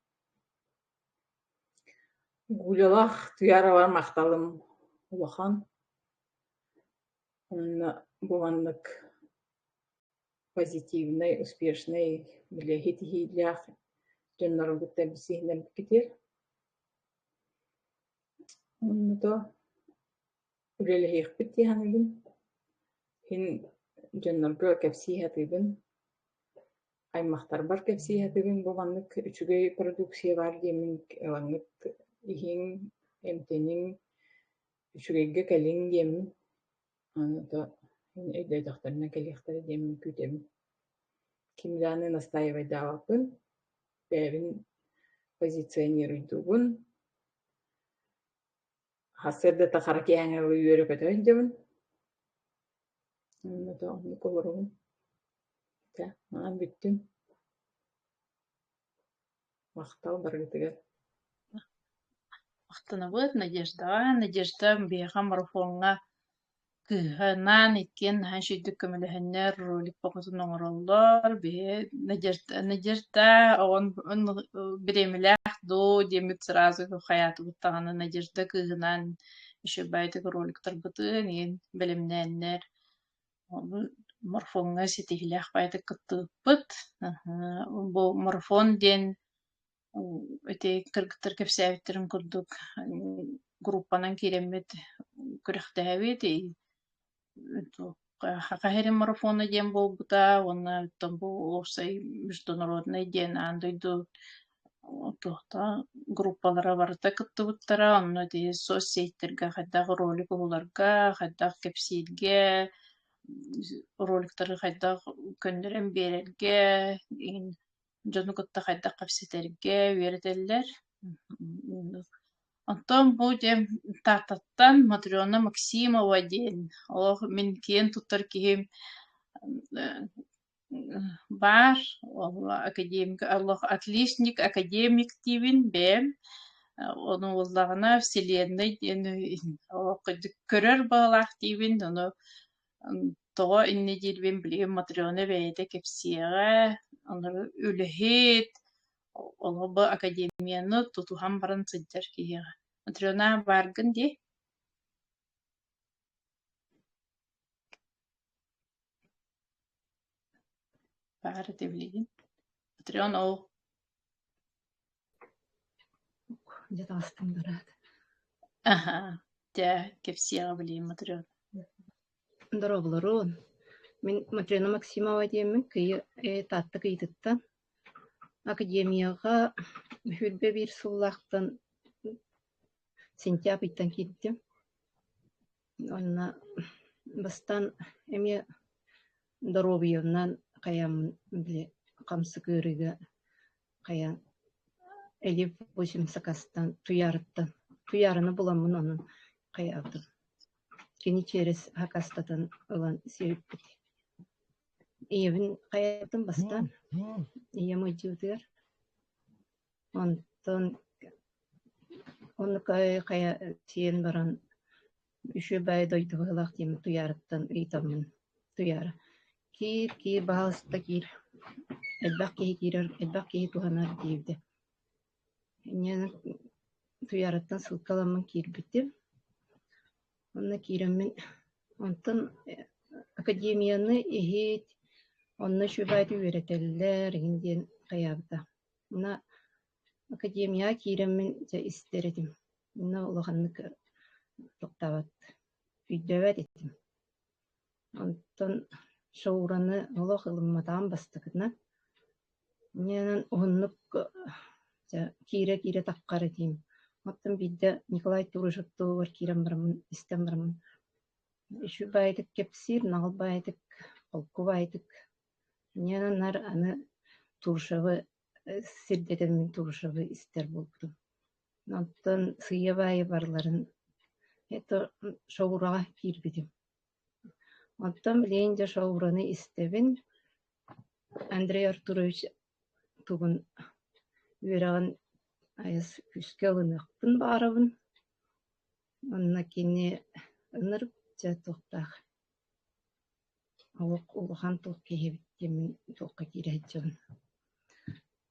[SPEAKER 6] Гулялаах Туяровар махталым улахан. Уонна бу маннык позитивнай, успешнай били ситиһиилээх дьоннору кытта билсиһиннэрбиккитигэр. Онно то үлэлэһиэхпит дии саныыбын. Иһин дьоннорго кэпсии сатыыбын, аймахтарбар кэпсии сатыыбын бу маннык үчүгэй продукция баар диэммин ылаҥҥыт иһиҥ, эмтэниҥ, үчүгэйгэ кэлиҥ диэммин. Аны то өйдөөтөхтөрүнэ кэлиэхтэрэ диэммин күүтэбин. Ким даҕаны настаивайдаабаппын, бэйэбин позиционируйдуубун. Сарсыардата хара киэһээҥҥи дылы үөрэ-көтө сылдьабын. Онно да оннук олоробун. Чэ, манан бүттүм. Махтал барыгытыгар.
[SPEAKER 1] Махтанабыт Надеждаҕа. Надежда биһиэхэ марафоҥҥа кыыһынаан иккиэн наһаа үчүгэйдик көмөлөһөннөр ролик бөҕөтүн оҥороллор. Биһи Надежда, Надежда оҕон бириэмэлээх дуу диэммит сразу хайаатыбыт даҕаны Надежда кыыһынаан үчүгэйдик роликтарбытын иһин бэлэмнээннэр марафоҥҥа ситиһиилээх баҕайытык кыттыбыппыт. Бу марафон диэн Ити кыргыттар кэпсээбиттэрин курдук группанан киирэммит күрэхтэһэбит Саха сирин марафона диэн буолбута уонна оттон бу уопсай международнай диэн аан дойду Туохта группалара барыта кыттыбыттара, онно ити соцсетьтэргэ хайдах ролик уһуларга, хайдах кэпсииргэ, роликтары хайдах көннөрөн биэрэргэ, игин дьону кытта хайдах кэпсэтэргэ үөрэтэллэр. Оттон бу диэн Тааттаттан Матрена Максимова диэн олох мин киэн туттар киһим баар, ол академик олох отличник академик диибин бэйэм, ону буоллаҕына вселенной диэн олох көрөр баҕалаах диибин, ону тоҕо инньэ диирбин билигин Матрена бэйэтэ кэпсиэҕэ, ону үлэһит, олох бу академияны тутуһан баран сылдьар киһиэхэ. Матрена бааргын дии? Баар этэ билигин. Матрена ол
[SPEAKER 7] Дьэ таҕыстым быраат.
[SPEAKER 1] Аһа, дьэ кэпсиэҕэ билигин Матрена.
[SPEAKER 7] Дорооболоруун. Мин Матрена Максимова диэммин Кыйы Таатта Кыйытыттан Академияҕа 21 сыллаахтан сентябрьтан ыйтан киирдим. Уонна бастаан эмиэ доруобуйабынан хайааммын били хамсык ыарыыга хайаан Элип 8 сакастан Туйаарыттан Туйаараны буламмын онон хайаабытым. Кини через хакастатан ылан сиэбиппит. Ийэбин хайаабытым бастаан ийэм ыалдьыбытыгар. Онтон оннук хайа сиэн баран үчүгэй дойду быһыылаах диэн Туйаарыттан ыйытаммын Туйаара киир, киир, баһаалыста киир, элбэх киһи киирэр, элбэх киһи туһанар диэбитэ. Инньэ Туйаарыттан ссылка ыламмын киирбитим. Онно киирэммин онтон академияны иһит, онно үчүгэйдик үөрэтэллэр игин диэн хайаабыта. Онно академияҕа киирэммин дьэ истэр этим. Онно улаханнык тохтообот, өйдөөбөт этим. Онтон Шаураны олох ылымматаҕым бастакытынан. Инньэ уһуннук дьэ киирэ-киирэ таххар этим. Оттон биирдэ Николай Турышев туһугар киирэн бараммын, истэн бараммын үчүгэй баайытык кэпсиир, наҕыл баайытык, холку баайытык. Инньэ наар аны Турышевы сирдэтэн мин Турышевы истэр буолбутум. Онтон сыыйа баайы барыларын это Шаураҕа киирбитим. Оттон билигин дьэ Шаураны истэбин. Андрей Артурович тугун үөрэҕин айас күүскэ ылыныахпын баҕарабын. Онно кини ынырык дьэ туохтаах олох улахан туох киһи эбит диэммин туохха киирэ сылдьабын.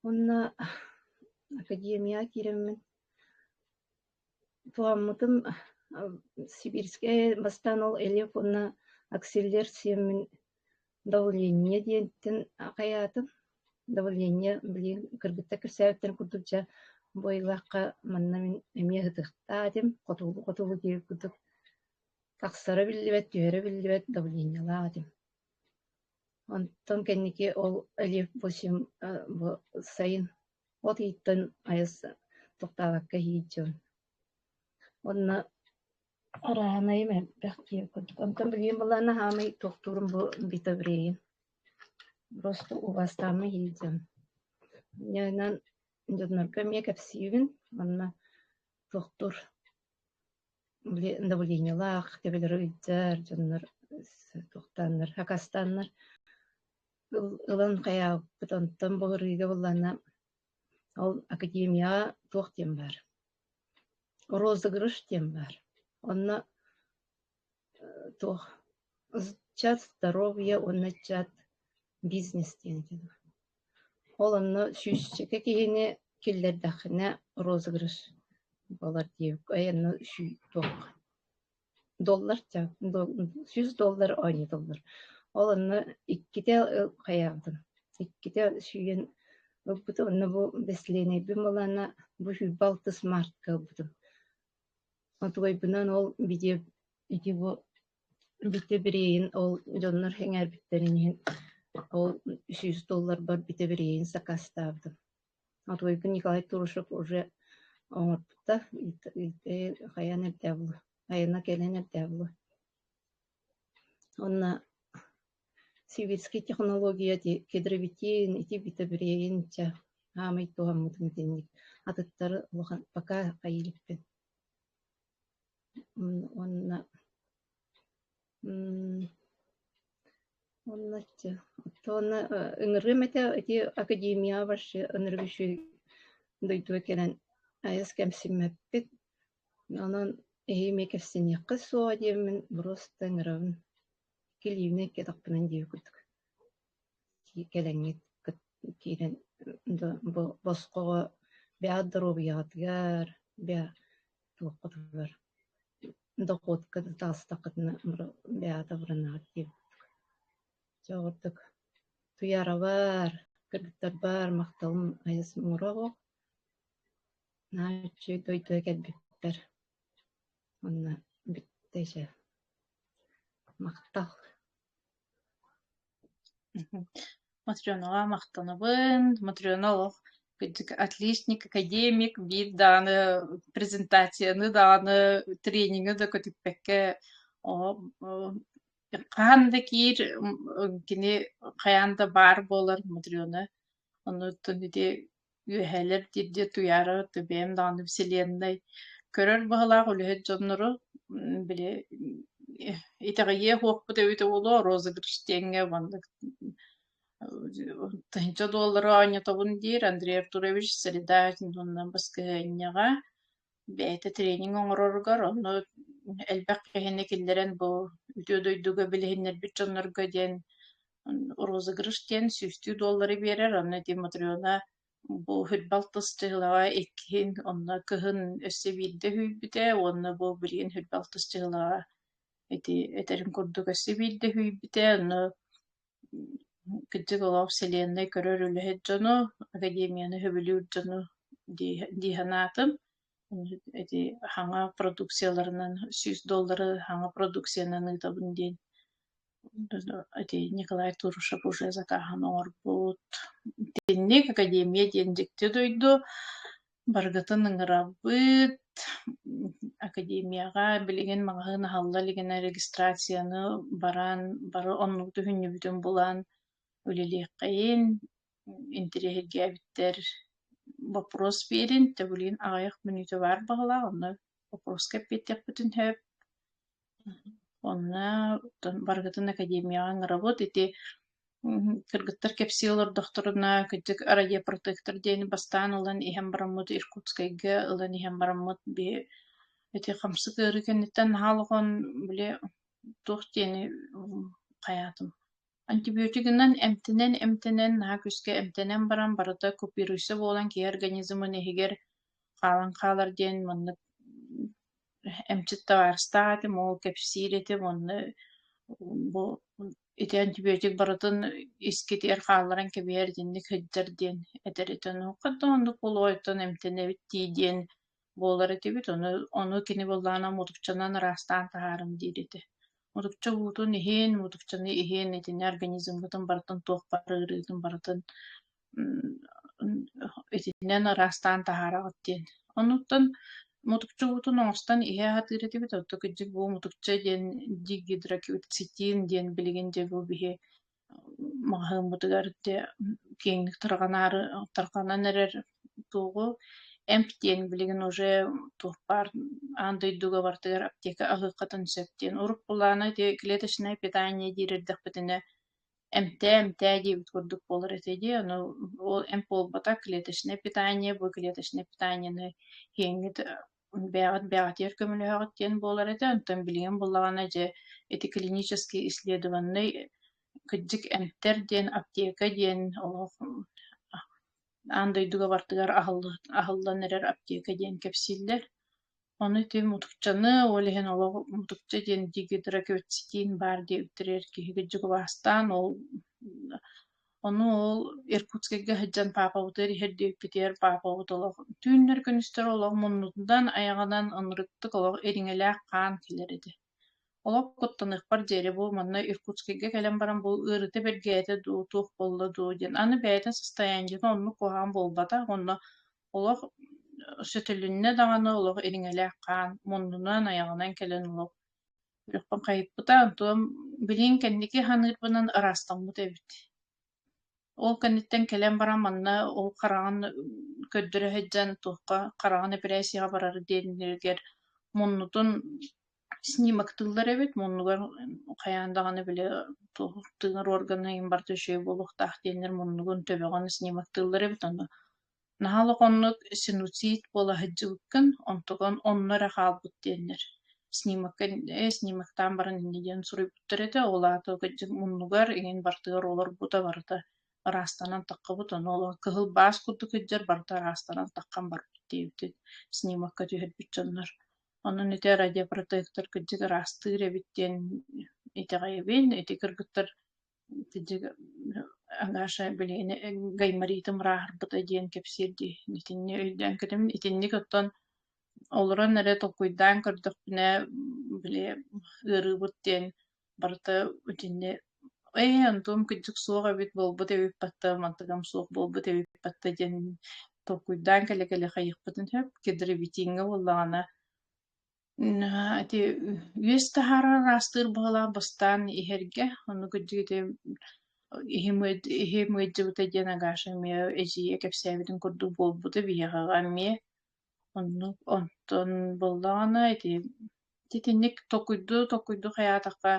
[SPEAKER 7] Уонна академияҕа киирэммин Туһаммытым Сибирскэй бастаан ол Элиэп уонна Акселлер сиэммин давление диэнтэн хайаатым. Давление билигин кыргыттар кэпсээбиттэрин курдук дьэ бу айылаахха манна мин эмиэ ыһытыахтаа этим, хотугу-хотугу диэбит курдук тахсара биллибэт, түһэрэ биллибэт давлениелаах этим. Онтон кэнники ол Лев 8 бу сайын от ыйыттан айас тохтообокко иһиир дьон. Уонна арааһынайым элбэх диэн курдук. Онтон билигин былаана хаамай туохтуурум бу битабрейин. Просто убаастаама иһиир дьон. Инньэ дьоннорго эмиэ кэпсиибин. Уонна туохтуур били давлениелаах төбөлөрө ыйдьар дьоннор туохтааннар хакастааннар ылан хайаабыппыт онтон былырыыга былаана ол академияҕа туох диэн баар розыгрыш диэн баар онно туох чат здоровья уонна чат бизнес диэн этэ Ол онно сүүсчэкэ киһини киллэрдэххинэ розыгрыш буолар диэбит айанна туох доллар 100 доллар оонньотоллор. Ол онно иккитэ хайаабытым, иккитэ сүүйэн ылбытым. Онно бу бэстилиэнэйбин былаана бу 26 мартка ылбытым. Отугайбынан ол видео ити бу бүтэ бириэйин ол дьоннор сэҥээрбиттэрин иһин ол 100 долларбар бүтэ бириэйин сакаастаабытым. Отуойбун Николай Турушев уже оҥорбута, хайаан эрдээ буолуо, айана кэлэн эрдээ буолуо. Уонна сибирскэй технология ити кедровитин, ити витабрейн чэ хаамай туһаммытым итинник. Атыттары улахан пока хайыы иликпин. Уонна Уонна оттон ыҥырыам этэ ити академияҕа вообще ынырык үчүгэй дойдуга кэлэн айас кэмсиммэппит. Онон эһиги эмиэ кэпсэниэххит суоҕа диэммин просто ыҥырабын. Килиибинэн кэтэхпинэн диэбит курдук. Кэлэҥҥит киирэн босхоҕо бэйэҕит доруобуйаҕытыгар, бэйэ туоххутугар дохуотка да таҕыстаххытына бэйэҕит абыранаҕыт диэбит курдук. Дьэ оҕурдук Туйаарабар, кыргыттарбар махталым айас муҥура оҕо. Наһаа үчүгэй дойдуга кэлбиппэр. Уонна бүттэ дьэ. Махтал.
[SPEAKER 1] Матрёнаҕа махтанабын. Матрёна олох кырдьык отличник, академик, биир даҕаны презентацияны даҕаны, трениҥи да көтүппэккэ хаһан да киир кини хайаан да баар буолар Матрёна. Онуттан ити үөһээлэр диирдии Туйаара бэйэм даҕаны вселеннай көрөр быһыылаах үлэһит дьоннору били итэҕэйиэ суохпут эбитэ буолуо розыгрыш диэҥҥэ маннык $1000 оонньотобун диир Андрей Артурович среда уонна баскыһыанньаҕа бэйэтэ тренинг оҥороругар онно элбэх киһини киллэрэн бу үтүө дойдуга билиһиннэрбит дьоннорго диэн розыгрыш диэн сүүстүү доллары биэрэр, онно ити Матрена бу 26 чыһылаҕа иккиһин, онно кыһын өссө биирдэ үһүйбүтэ уонна бу билигин 26 чыһылаҕа ити этэрин курдук өссө биирдэ үһүйбүтэ, онно кырдьык олох вселенная көрөр үлэһит дьону, академияны сөбүлүүр дьону дии дии санаатым. Ити хаҥа продукцияларынан $100 хаҥа продукциянан ыытабын диэн Ити Николай Турушев уже закаһын оҥорбут. Итинник академия диэн дьикти дойду. Барыгытын ыҥырабыт. Академияҕа билигин маҕаһыын аһылла илигинэ регистрацияны баран, бары оннук түһүннүбүтүн булан үлэлиэххэйин, интэриэһиргээбиттэр боппуруос биэрин, төгүлүн аҕыйах мүнүүтэ баар баҕалаах, онно боппуруоска эппиэттиэхпитин сөп. Онно барыгытын академияҕа ыҥырабыт. Ити кыргыттар кэпсии олордохторуна, кырдьык радиопротектор диэни бастаан ылан иһэн бараммыт Иркутскайга ылан иһэн бараммыт биһи ити хамсык ыарыы кэнниттэн наһаа улахан били туох диэни хайаатым Антибиотигынан эмтэнэн-эмтэнэн, наһаа күүскэ эмтэнэн баран барыта купируйса буолан киһи организмын иһигэр хаалан хаалар диэн маннык эмчит табаарыстаах этим, ол кэпсиир этим уонна бу ити антибиотик барытын искитигэр хаалларан кэбиһэр итинник сылдьар диэн этэр этэ. Онуоха да оннук буолуойтон эмтэнэбит дии диэн буолар этибит, ону ону кини буоллаҕына мутукчанан ыраастаан таһаарым диир этэ. Мутукча уутун иһин, мутукчаны иһин итини организмҥытын барытын туох баар ыарыытын барытын итинэн ыраастаан таһаараҕыт диэн. Онуттан мутукча уутун оҥостон иһэ сатыыр этибит, оттон кырдьык бу мутукча диэн дигидрокверцетин диэн билигин дьэ бу биһи маҕаһыыммытыгар дьэ киэҥник тарҕанаары тарҕанан эрэр туоҕу эмп диэн билигин уже туох баар аан дойдуга барытыгар аптека аһыаххытын сөп диэн. Урут былаана ити клеточное питание диир эрдэхпитинэ эмтээ эмтээ диэбит курдук буолар этэ дии. Ону ол эмп буолбата клеточное питание, бу клеточное питаниены иһиҥҥит бэйэҕит бэйэҕитигэр көмөлөһөҕүт диэн буолар этэ. Онтон билигин буоллаҕына дьэ ити клинически исследованный кырдьык эмтэр диэн аптека диэн олох аан дойдуга барытыгар аһыллан эрэр аптека диэн кэпсииллэр. Ону ити мутукчаны, ол иһин олох мутукча диэн дигидрокверцетин баар диэбиттэригэр киһи кырдьык убаастаан ол ону ол Иркутскайга сылдьан паапабытыгар иһэр диэбиппитигэр паапабыт олох түүннэр-күнүстэр олох муннутунан айаҕынан ынырыктык олох ириҥэлээх хаан кэлэр этэ. Олох куттаныахпар диэри бу манна Иркутскайга кэлэн баран бу ыарыыта бэргээтэ дуу, туох буолла дуу диэн. Аны бэйэтин состояниета оннук куһаҕан буолбатах уонна олох сөтөлүннэ даҕаны олох ириҥэлээх хаан муннунан, айаҕынан кэлэн олох үрүхпүн хайыппыта. Онтон билигин кэнники саныырбынан ыраастаммыт эбит. Ол кэнниттэн кэлэн баран манна ол хараҕын көрдөрө сылдьан туохха хараҕын эпэрээссийэҕэ барар диэннэригэр муннутун снимоктыыллар эбит, муннугар хайаан даҕаны били туох тыынар органа иһин барыта үчүгэй буолуохтаах диэннэр муннугун төбөҕүн снимоктыыллар эбит ону Наһаа улаханнык синусит буола сылдьыбыккын, онтукан онно эрэ хаалбыт диэннэр снимокка ээ снимоктаан баран инньэ диэн суруйбуттар этэ, ол аата кырдьык муннугар иҥин барытыгар олорбута барыта ыраастанан таххыбыт, ону ол кыһыл баас курдук сылдьар барыта ыраастанан таххан барбыт диэбитин снимокка түһэрбит дьоннор. Онон ити радиопротектор кырдьык ыраастыыр эбит диэн итэҕэйэбин. Ити кыргыттар Агаша билигин гайморитым ырааһырбыта диэн кэпсиир дии. Итинни өйдөөн кэлим. Итинник оттон олорон эрэ толкуйдаан көрдөхпүнэ, били ыарыыбыт диэн барыта итинни ээ онтум кырдьык суох эбит буолбут эбит батта мантыгам суох буолбут эбит батта диэн толкуйдаан кэлэ-кэлэ хайыахпытын сөп. Кедровитиҥҥа буоллаҕына Ити үөс таһаарар ыраастыыр быһыылаах бастаан иһэргэ, оннук кырдьык ити иһим иһим ыалдьыбыта диэн Агаша эмиэ эдьиийэ кэпсээбитин курдук буолбута биһиэхэҕэ эмиэ. Оннук онтон буоллаҕына ити итинник толкуйдуу толкуйдуу хайаатахха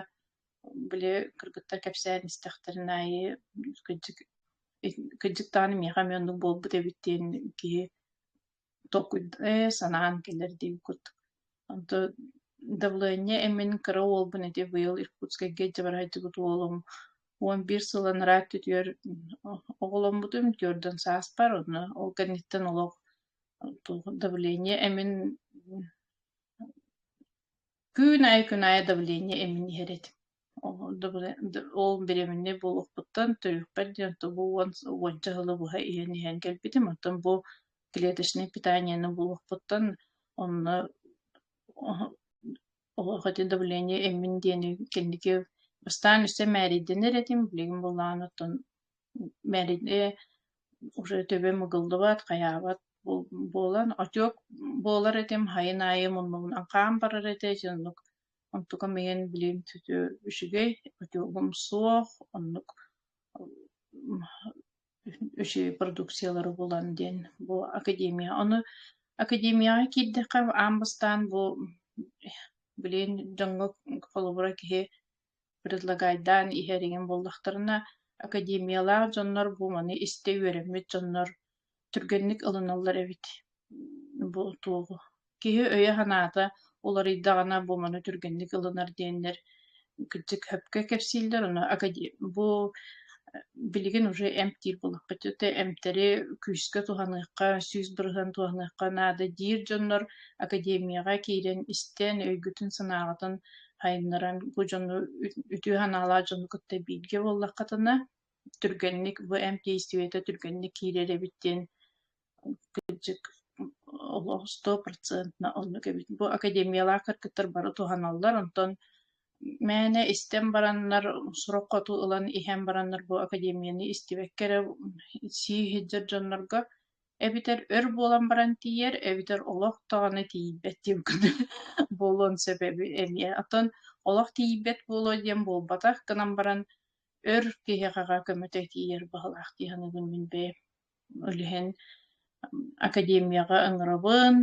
[SPEAKER 1] били кыргыттар кэпсээн истэхтэрин аайы кырдьык кырдьык даҕаны миэхэ эмиэ оннук буолбут эбит диэн киһи толкуйдаа санаан кэлэр диэн курдук. Онто давление эмин кыра уолбун ити быйыл Иркутскайга илдьэ бара сылдьыбыт уолум 11 сыл анараа өттүтүгэр оҕоломмутум, түөрдэн сааспар, онно ол кэнниттэн олох давление эмин Күн аайы күн аайы давление эмин иһэр этим. Ол беременнэй буолуохпуттан төрүөхпэр диэн бу уонча сылы быһа иһэн иһэн кэлбитим. Оттон бу клеточнай питаниены булуохпуттан онно олох ити давление эмин диэни кэнники бастаан өссө мээрийдэнэр этим, билигин буоллаҕына оттон мээрийдэ уже төбөм ыгыллыбат, хайаабат буолан отек буолар этим, хайын аайы муннубунан хаан барар этэ, ити оннук онтукам иһин билигин үчүгэй, отегум суох, оннук үчүгэй продукциялары булан диэн бу академия. Ону академияҕа киирдэххэ аан бастаан бу билигин дьоҥҥо холобура киһи предлагайдаан иһэр игин буоллахтарына, академиялаах дьоннор бу маны истэ үөрэммит дьоннор түргэнник ылыналлар эбит бу туоҕу. Киһи өйө-санаата уларыйдаҕына бу маны түргэнник ылынар диэннэр кырдьык сөпкө кэпсииллэр. Ону бу билигин уже эмтиир буоллахпыт. Ити эмтэри күүскэ туһаныахха, 100% туһаныахха наада диир дьоннор академияҕа киирэн истэн, өйгүтүн-санааҕытын сайыннаран бу дьону үтүө санаалаах дьону кытта бииргэ буоллаххытына түргэнник бу эмп действиета түргэнник киирэр эбит диэн кырдьык олох 100% оннук эбит. Бу академиялаах кыргыттар бары туһаналлар, онтон мээнэ истэн бараннар сурах хоту ылан иһэн бараннар бу академияны истибэккэ эрэ сии сылдьар дьоннорго эбэтэр өр буолан баран тиийэр, эбэтэр олох даҕаны тиийбэт диэн буолуон сөп эмиэ. Оттон олох тиийбэт буолуо диэн буолбатах гынан баран өр киһиэхэ көмөтө тиийэр баҕалаах дии саныыбын мин бэйэм. Ол иһин академияҕа ыҥырабын,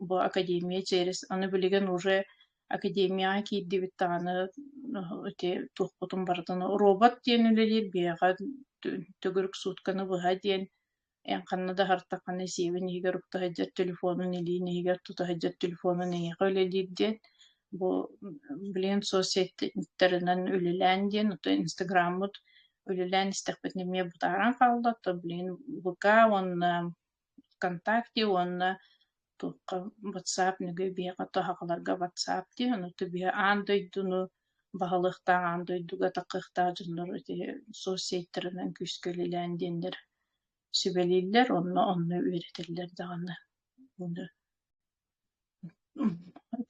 [SPEAKER 1] бу академия через аны билигин уже академияҕа киирдибит даҕаны ити туохпутун барытын робот диэн үлэлиир биһиэхэ төгүрүк суутканы быһа диэн Эн ханна да аһартаххына сиэбин иһигэр укта сылдьар телефонун илиин иһигэр тута сылдьар телефонун эйиэхэ үлэлиир диэн бу билигин соцсеттэринэн үлэлээн диэн оттон инстаграммыт үлэлээн истэхпитинэ эмиэ бытааран хаалла оттон билигин ВК уонна ВКонтакте уонна туохха WhatsApp нөҥүө биһиэхэ туһаҕаларга WhatsApp дии ону биһи аан дойдуну баһылыахтаах аан дойдуга таххыахтаах дьоннор ити соцсеттэринэн күүскэ үлэлээн диэннэр сүбэлииллэр уонна онно үөрэтэллэр даҕаны.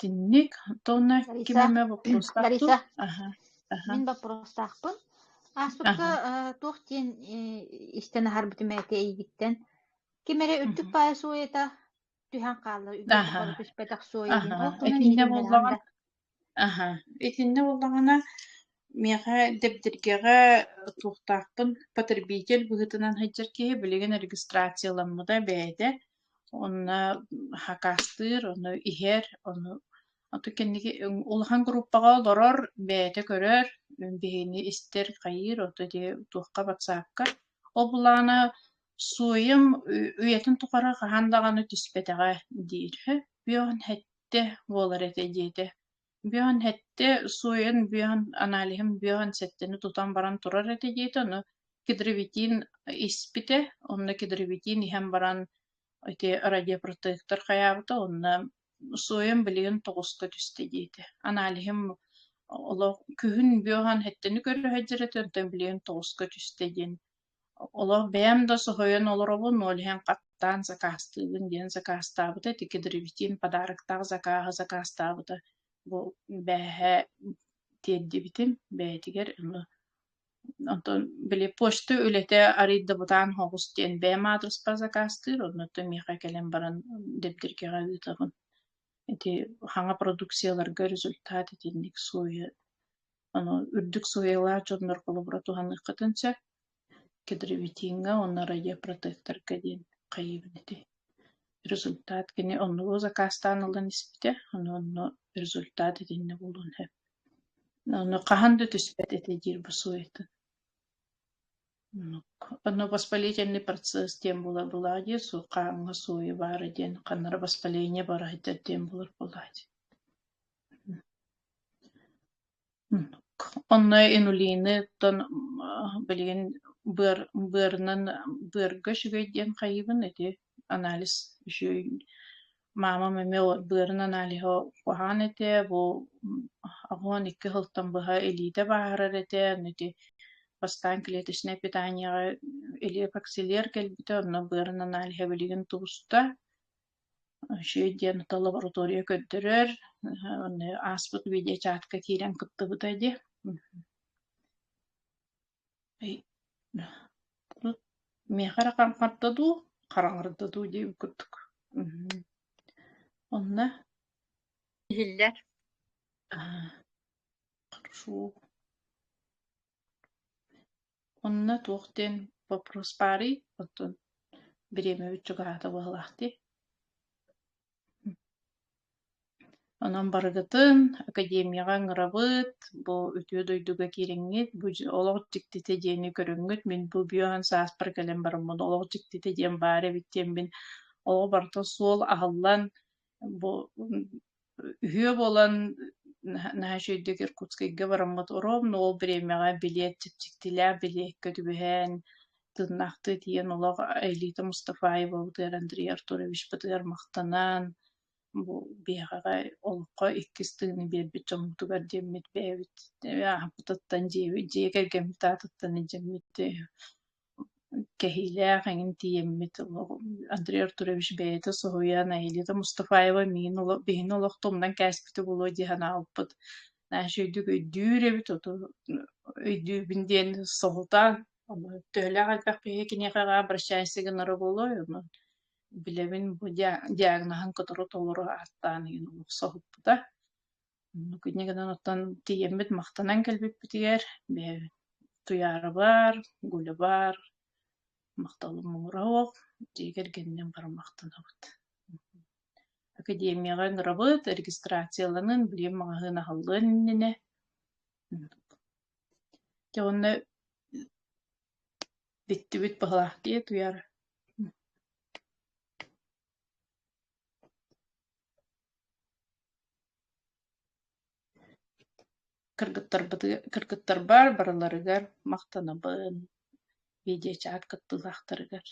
[SPEAKER 1] Итинник уонна ким
[SPEAKER 3] Лариса,
[SPEAKER 1] эмэ боппуруостаах дуу?
[SPEAKER 3] Лариса,
[SPEAKER 1] Аһа, аһа,
[SPEAKER 3] мин боппуруостаахпын. Ааспыкка
[SPEAKER 1] аһа,
[SPEAKER 3] туох диэн истэн аһарбытым этэ эйигиттэн. Ким эрэ үрдүк
[SPEAKER 1] мгм.
[SPEAKER 3] паайа суойата түһэн хаалла, үйэ
[SPEAKER 1] Аһа,
[SPEAKER 3] тухары түспэтэх суойа диэн.
[SPEAKER 1] аһа.
[SPEAKER 3] Ол туһунан
[SPEAKER 1] Итиннэ
[SPEAKER 3] иһитиннэрэҕин
[SPEAKER 1] буоллаҕына
[SPEAKER 3] да?
[SPEAKER 1] Аһа, итиннэ буоллаҕына миэхэ Дэбдиргэҕэ туохтаахпын потребитель быһыытынан сылдьар киһи билигин регистрацияламмыта бэйэтэ онно хакаастыыр, ону иһэр, ону ото кэнники улахан группаҕа олорор, бэйэтэ көрөр, биһигини истэр, хайыыр, ото ити туохха ватсапка. Ол былаана суойум үйэтин тухары хаһан даҕаны түспэтэҕэ диир Бүөҕүн сэттэ буолар этэ диэтэ. Бүөҕүн сэттэ суойан бүөҕүн аналиһым бүөҕүн сэттэни тутан баран турар этэ диэтэ, ону кедровитин испитэ, онно кедровитин иһэн баран ити радиопротектор хайаабыта, онно суойан билигин тоҕуска түстэ диэтэ. Аналиһым олох күһүн бүөҕүн сэттэни көрө сылдьар этэ, онтон билигин тоҕуска түстэ диэн Олох бэйэм да соһуйан олоробун, ол иһин хаттаан сакаастыыбын диэн сакаастаабыта, ити кедровитин подароктаах закааһы сакаастаабыта. Бу бээһээ тиэрдибитим бэйэтигэр ону онтон били почта үлэтэ арыый да бытаан соҕус диэн бэйэм аадырыспар сакаастыыр, оннуттан миэхэ кэлэн баран Дэбдиргэҕэ ыытабын. Ити хаҥа продукцияларга результат итинник суойа Ону үрдүк суойалаах дьоннор холобура туһаныаххытын сөп. Кедровитиҥҥа уонна радиопротекторга диэн хайыыбын ити. Результат кини оннугу закаастаан ылан испитэ, ону онно результат итиннэ буолуон сөп. Ону хаһан да түспэт этэ диир бу суойатын. Ону воспалительный процесс диэн буолар буолаа дии, хааҥҥа суойа баара диэн, ханна эрэ воспаление бара сылдьар диэн буолар буолаа дии. Онно инулины-ттан билигин быар быарынан быарга үчүгэй диэн хайыыбын ити анализ үчүгэй маамам эмиэ быарын аналиһа куһаҕан этэ бу 82 сылтан быһа илиитэ бааһырар этэ аны ити бастаан клеточнай питаниеҕа илиэпоксилер кэлбитэ онно быарын аналиһа билигин тубуста Үчүгэй диэн ото лаборатория көрдөрөр, онно ааспыт видеочатка киирэн кыттыбыта дии. Миэхэ эрэ хаҥхарда дуу, хараҥарда дуу диэбит курдук. Онно
[SPEAKER 3] Иһиллэр.
[SPEAKER 1] Хорошо. Онно туох диэн боппуруос баарый, оттон бириэмэбит чугаһаата быһыылаах дии. Онон барыгытын академияҕа ыҥырабыт, бу үтүө дойдуга киириҥҥит, бу олох дьиктитэ диэни көрүҥҥүт, мин бу бүөһэн сааспар кэлэн бараммын олох дьиктитэ диэн баар эбит диэммин олох барыта суол аһыллан бу Үһүө буолан наһаа үчүгэйдик Иркутскайга бараммыт ровно ол бириэмэҕэ билиэт чэпчэкилээх билиэккэ түбэһэн, тыыннаахтыы тиийэн олох Аэлита Мустафаевабытыгар, Андрей Артуровичпытыгар махтанан, бу биһиэхэ олоххо иккис тыыны биэрбит дьоммутугар диэммит бэйэбит ааһыппытыттан дьиэбит дьиэ кэргэммит аатыттан илдьэммит Кэһиилээх эҥин тиийэммит Андрей Артурович бэйэтэ соһуйан Аэлита Мустафаева миигин биһигини олох тумнан кээспитэ буолуо дии санаабыппыт. Наһаа үчүгэйдик өйдүүр эбит, оту өйдүүбүн диэн соһутан, төһөлөөх элбэх киһи киниэхэ обращайся гынара буолуой, ону билэбин бу диагноһын кытары толору ааттаан игин олох соһуппута. Оннук инньэ гынан оттон тиийэммит махтанан кэлбиппитигэр бэйэбит Туйаарабар, Гулябар махталым муҥура суох, дьиэ кэргэнинэн бары махтанабыт. Академияҕа ыҥырабыт, регистрацияланан билигин маҕаһыын аһыллыан иннинэ. Дьэ уонна бүттүбүт быһылаах дии Туйаара. Кыргыттарбар барыларыгар махтанабын, видеочат кыттыылаахтарыгар.